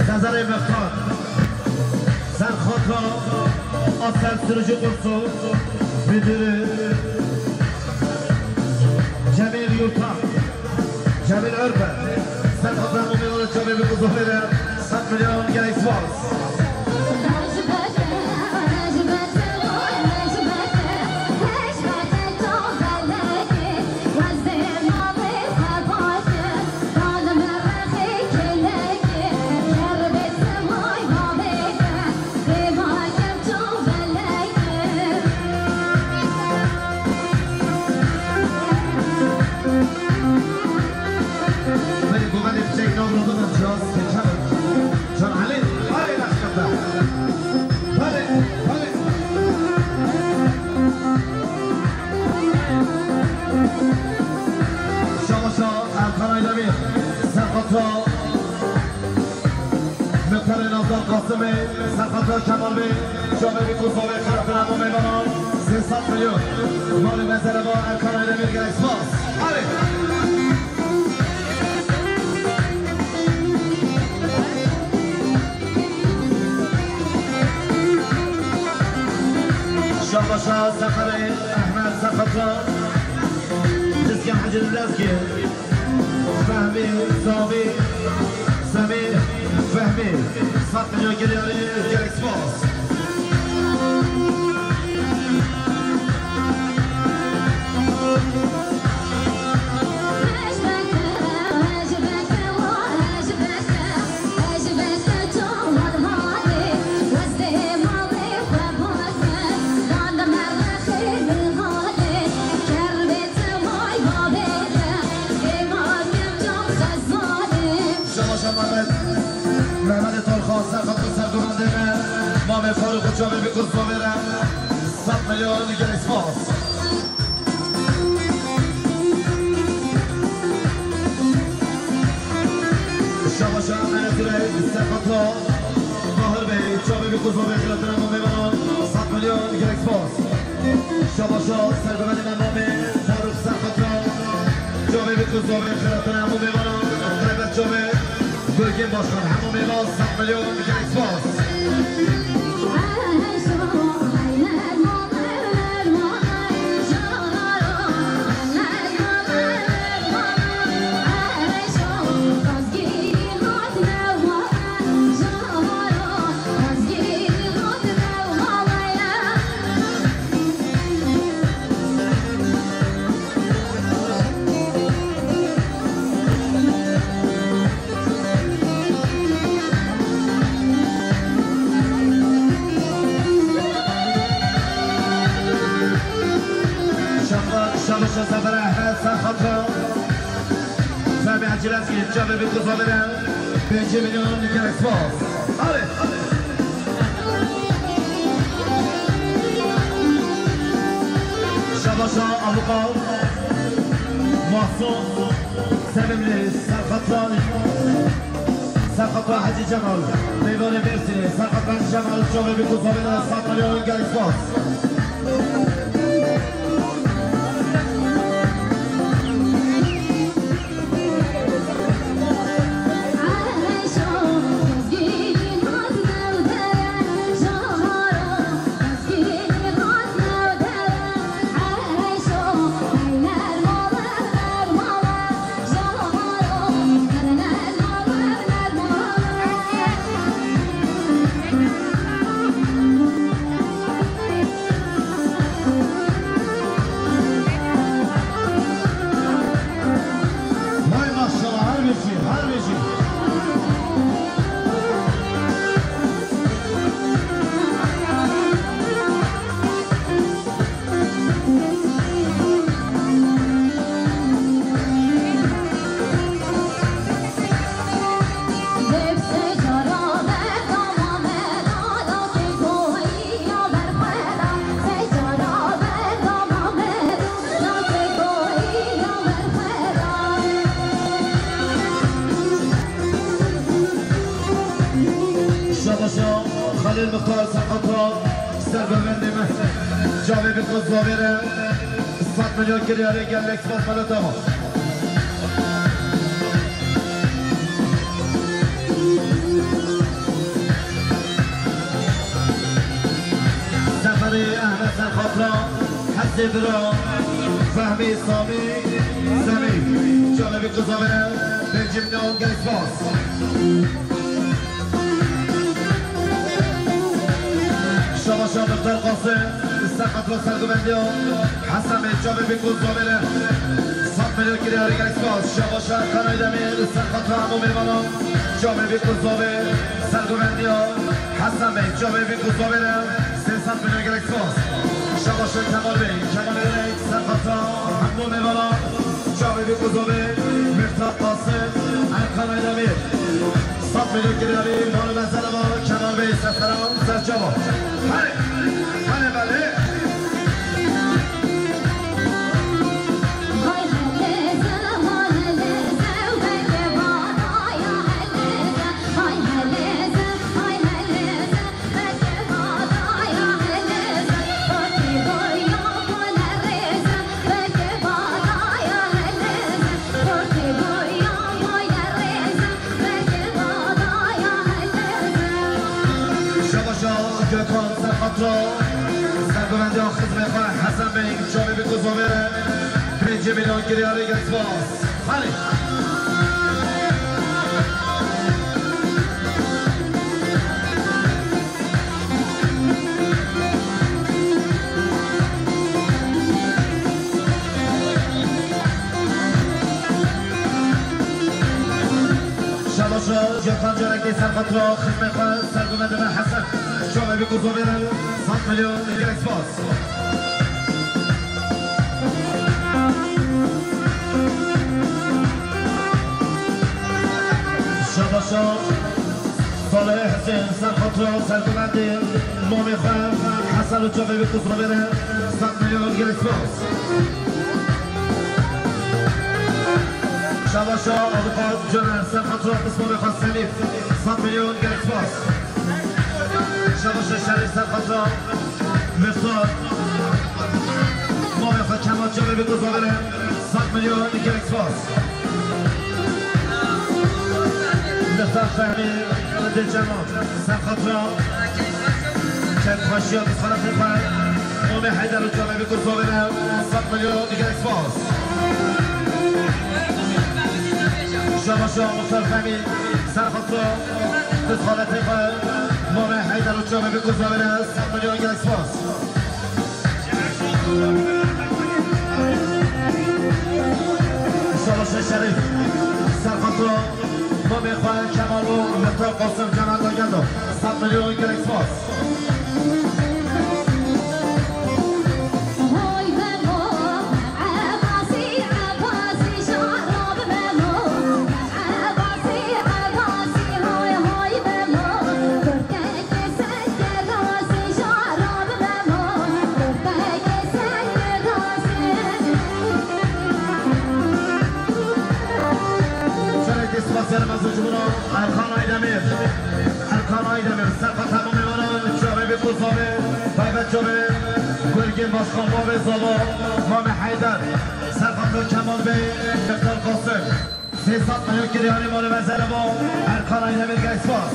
Sezerê Mextor, Serxotra, Asel Sürücü Kursu Müdürü Cemil Yurtan, Cemil Örpe, Serxotra Mumyalı Çabe bir kuzofere, sed milyon gelek spas. Belê, guvenê piçek nav radin cihaz seçer. Can Elî, arê naşkata. Belê, belê. Şabaşa Erkan Aydemir, Serxatra, Muxtarê Nazar Qasimê, Serxatra Kemal Bey, Şovê Bî Kuzovê, Xeratira Mûmê Bana, sê sed milyon. Malê mezere va Erkan Aydemir, gelek spas. Arê. Şabaşa Seqerê Ehmed Serxatra, Dizgin Hecî Lezgî, Fehmî, Savî, Semîr, Fehmî, sed milyon geliyarî, gelek spas. Şabaşa Mehmet, Mehmetê Torxan, Serxat û Serguvendê me, Mamê Farûq û Çavê Bî Kuzovê re, sed milyon gelek spas. Şabaşa Enes Rey, Serxatra Tahir Bey, Çavê Bî Kuzovê, Xeratira Mûmê Bana, sed milyon gelek spas. Şabaşa Serguvendê me Mamê Farûq Serxatra, Çavê Bî Kuzovê, Xeratira Mûmê Bana, Qeybet Çavê, Bölge Başkan, hemû mêvan sed milyon gelek spas. Şabaşa Sefer Ehmed, Serxatra Fehmî Hecî Lezgî, Çavê Bî Kuzovê re, pêncî milyon gelek spas. Hadi. Şabaşa Aluka Mahsun Sevimli, Serxatra, Serxatra Hecî Cemal, Meyvanê Mêrsînê, Serxatra Hecî Cemal, Çavê Bî Kuzovê re, sed milyon gelek spas. Vay maşallah, her bijî, her bijî. Şabaşa Xelîl Mixtar, Serxatra, Serguvendê me, Çavê Bî Kuzovê re, sed milyon kiryarê, gelek spas, mala te ava. Hesê Dira, Fehmî, Samî, Semî. Çavê vî qizavê, pêncî milyon gelek spas. Şabaşa Muxtar Qasim, li ser qatra serguvendiya Hesen Bey, çavê vî qizavê re sed milyon kiryarê gelek spas. Şabaşa Erkan Aydemir, li ser qatra hemû mêvanan, çavê vî qizavê serguvendiya Hesen Bey, çavê vî qizavê re sê sed milyon gelek spas. Şabaşa Kemal Bey, Kemal Erek, ser qatra hemû mêvanan, çavê vî qizavê, Mîrta Qasim, Erkan Aydemir. Sed milyon kiryarê mal û mezele ma Kemal Bey, ser seran, ser çava. Hale, hale belê. Şabaşa Gökhan Serhatro, sergovendiya xizmê xwe Hesen Bey, çavê vî qizavê re pêncî milyon kiryarê gelek spas. Hale. Şabaşa Gökhan, carekê ser xatira xizmê xwe sergove dibe Hesen. Çavê vî qizavê re sed milyon gelek spas. Şabaşa Salih Hüseyin, ser xatira serguvendê mamê xwe Hesen û çavê vî qizavê re sed milyon gelek spas. Şabaşa Avukat Caner, ser xatira pismamê xwe Semîr, sed milyon gelek spas. Şabaşa Şerîf, ser xatira Mixtar, mamê xwe Kemal, çavê vî qizavê re sed milyon gelek spas. Mixtar Fehmî, Dilcemal, ser xatira kêfxweşiya pisxanetê xwe, mamê Heyder û çavê vî qizavê re sed milyon gelek spas. Şabaşa Mixtar Fehmî, ser xatira pisxanetê xwe, mamê Heyder û çavê vî qizavê re sed milyon gelek spas. Şabaşa Şerîf, ser xatira mamê xwe Kemal û Mixtar Qasim, Canan da gel do. Sed milyon gelek spas. Sereke spasiyel mezin ji bo Erkan Aydemir. Erkan Aydemir, serqat hemû mêvanan, çavê vî qizavê, taybet çavê Gulgin Başkan, bavê Zava, Mamê Heyder, serqat Kemal Bey, Mixtar Qasim. Sê sed milyon kiryarê malê mezele bo Erkan Aydemir, gelek spas.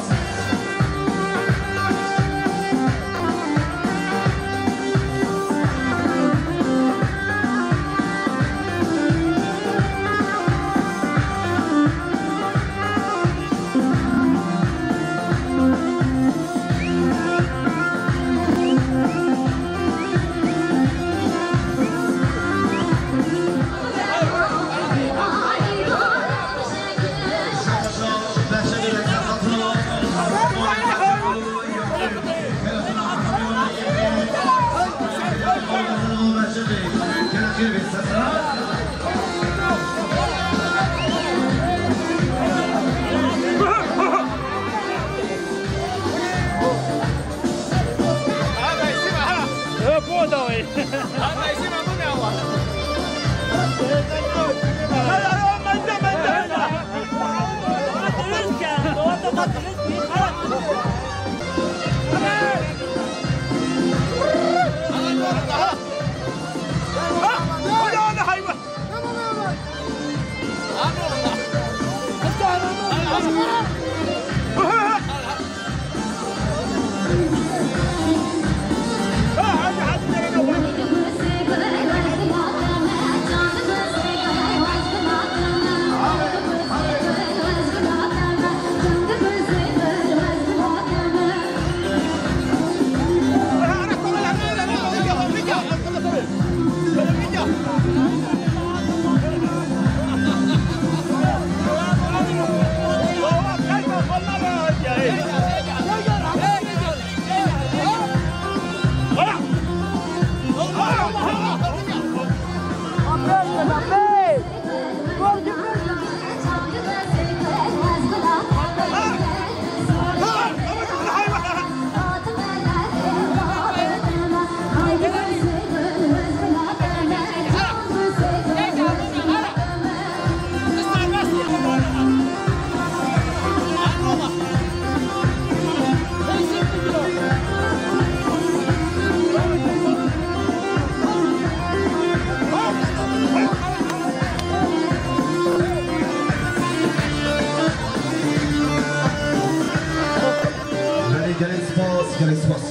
Gelek spas.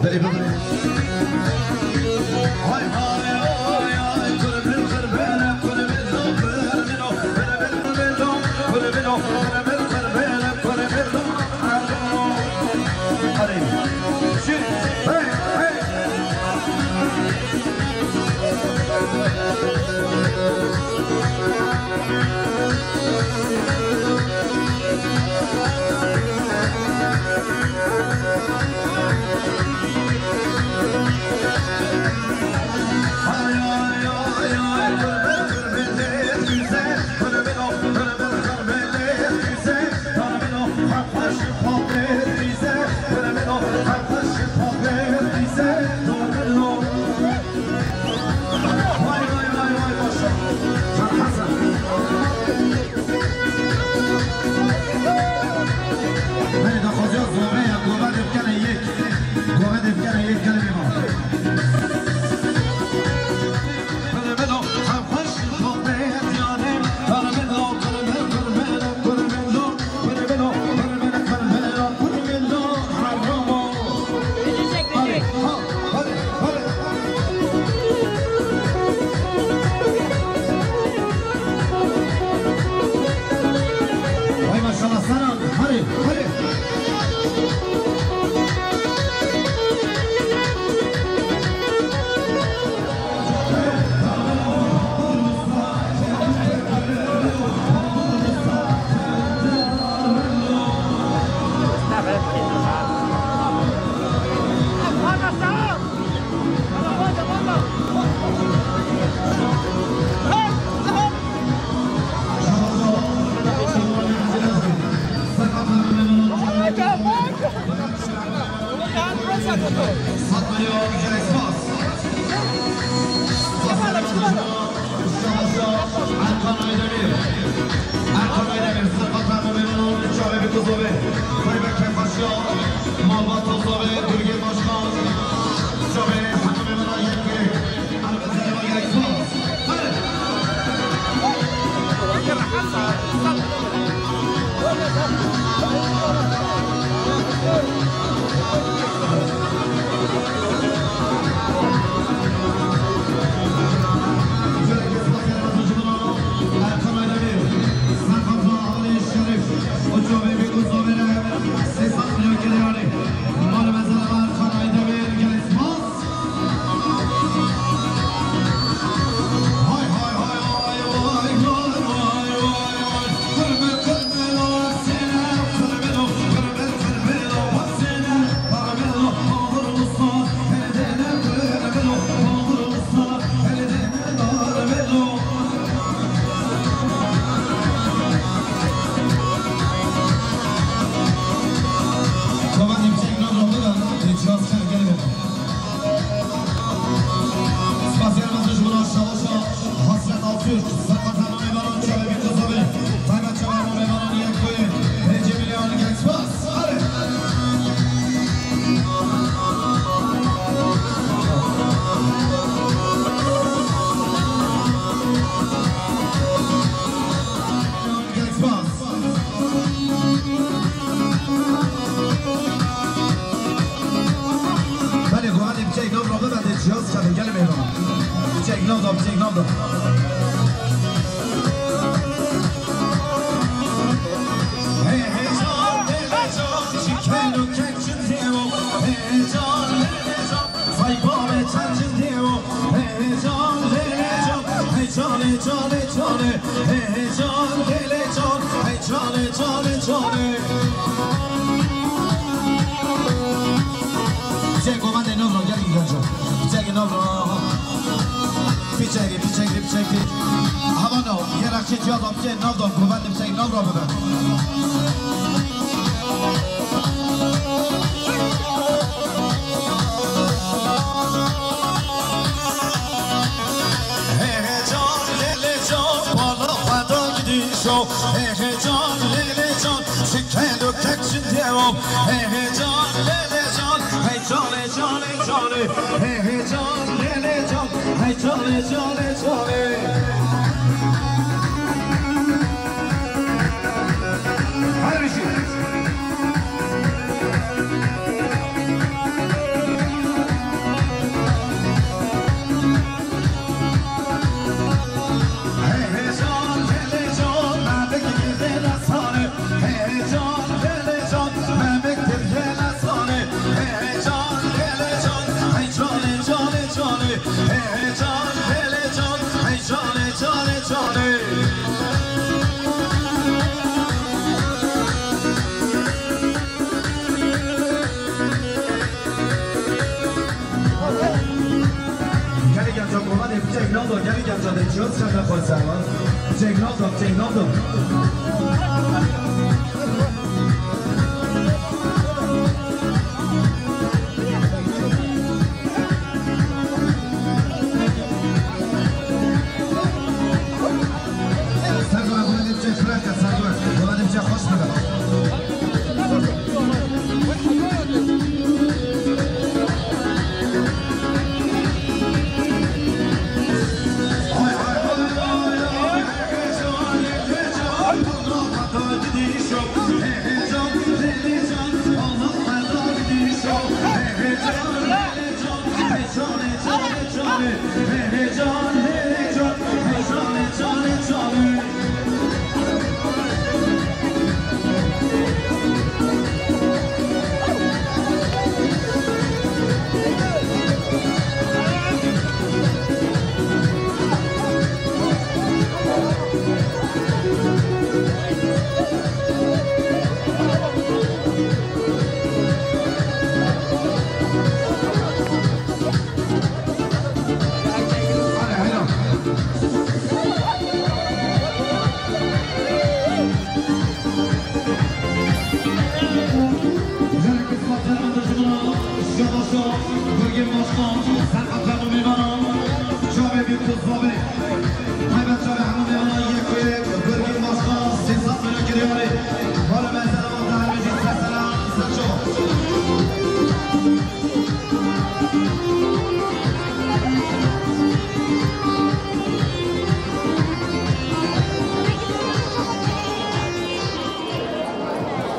Belê bibin. Hay hay hay hay, kurbin kurbin, kurbin lo, kurbin lo, kurbin kurbin lo, kurbin lo, kurbin kurbin, kurbin lo. Hadi. Şi. Hey hey. Vay vay vay vay, maşallah. Can Hasan. Belê daxwaziya zoreya govendê bikene yek. Govendê bikene yek, gelê mêvan. Hadi, ha, hadi, hadi. Vay maşallah sana. Hadi, hadi. Sat milyon, gelek spas. Spas. Erkan Aydemir. Erkan Aydemir, serqatlar memnun, çavê bi kuzovê. Taybet Kefkaşya, Malbat Tozovê, Durgê Başkan. Çavê hemû memnun yek. Komandê biçek navra bida, ê cihaz çer gelê bida. Spasiya mezin ji bo Şawaşa Hasret Altürk, serqatana mêvanan çavê bî kuzavê, taybet çavê mêvanan yek koyê, hêcê milyon gelek spas. Hadi. Belê, guhanê biçek nav ra bibende cihaz çavê gelê mêvanan. Biçek nav da, biçek nav da. Hey, hey, can, hey, hey, can, şikeno kek çin diye o. Hey, hey, can, hey, hey, can. Say bavê çend cindî o, hey can, lê lê can, hey canê, canê, canê, hey can, lê lê can, hey canê, canê, canê. Çek o, ben de navra, gel, gel, gel. Çek navra. Piçekî, piçekî, piçekî. Hava nav, yê rexçê ciya da bike, nav da, guven de piçekî, nav ra bibe. Hey, hey, can, lê, lê, can, bala xwe da gidîşo. Hey, hey, can, lê, lê, can, şikendo kek şindiye o. Hey, hey, can, lê, lê, can, hey, canê, canê, canê. Hey, hey, can, lê, lê, can, hey, canê, canê, canê. Her bir şey.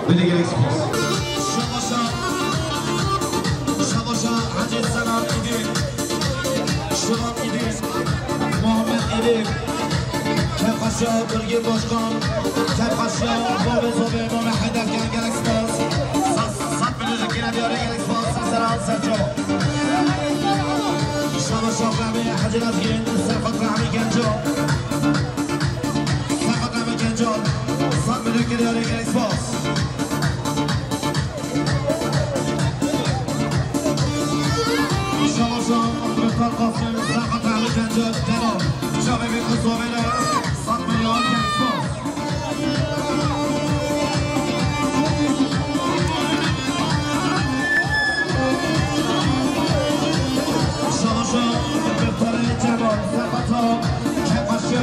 Bile gelek spas. Şabaşa, şabaşa Hacı Selam idi. Şuran idi. Muhammed idi. Kefkaşa Birgin Başkan. Kefkaşa Bobê Zobê Mame Heyder gel gelek spas. Sas, sat bilircik yine diyarı gelek spas. Sas selam serço. Şabaşa Fehmi Hacı Nazgin. Serhat Rahmi Genco. Serhat Rahmi Genco. Sat bilircik yine diyarı gelek spas. Şabaşa Muhtar Qasim, Serhat Rahmi Genco, Delo. Çavê vê ku zovêne, sat milyon gelek spas. Şabaşa Muhtar Cemal, Serhat Kefkaşa.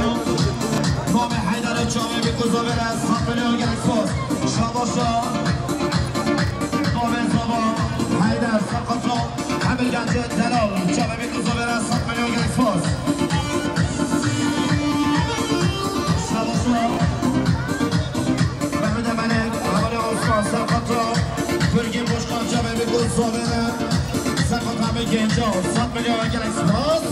Mame Heyder çavê vê ku zovêne, sat milyon gelek spas. Şabaşa. Bavê Zava, Heyder, Serqato, Emir Gencê, Delal, çavê vê ku zovêne, sat milyon gelek spas. Şabaşa, Mehmet Emelek, Hevalê Osman, Serqato, Birgin Boşkan, çavê vê ku zovêne, Serqato Emir Genco, sat milyon gelek spas.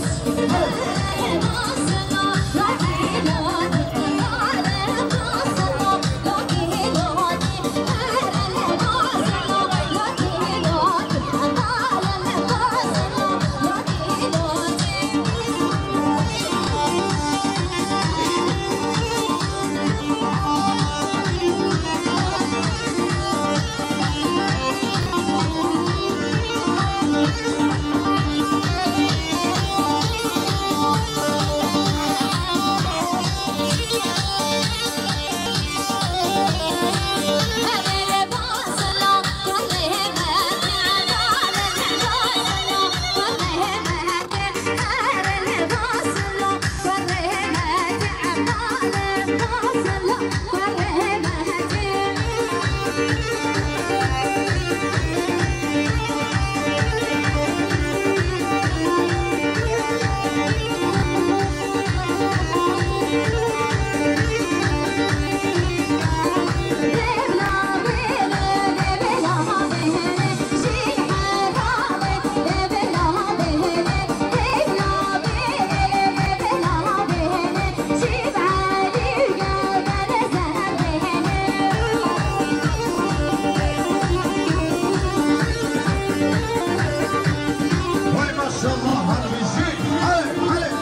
Vay maşallah, hadi bir şey. Hadi, hadi.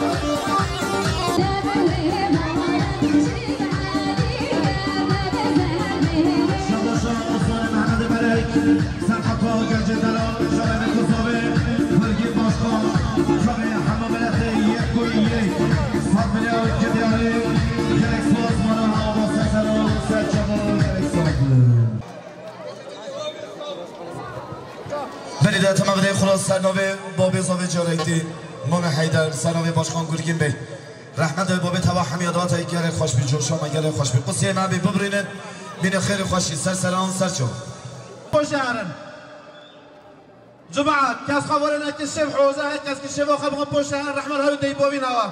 Şabaşa Osman Mehmet Melek, Serqato Gencê Delal, Şerefê Kuzovê, Birgin Başkan, Şerefê hemû miletê yek ku yek. Sat milyon gidiyarî, gelek spas mana hava ser serço, ser çavan, gelek spas. Belê de tema bidê xulas ser navê Bobê Zovê Carektî, Mame Heyder, ser navê Başkan Gurgin Bey. Rehmet û Bobê teva hemiya data gelê xweş bî, coşa me gelê xweş bî. Qusê me bî bibirînin, bînê xêrê xweşî, ser seran, ser çav. Poşerin. Cemaat, kes xwe vore neke şev hoza, her kes ki şevo xwe bixwe poşerin, rehmet hew dey bovîn awa.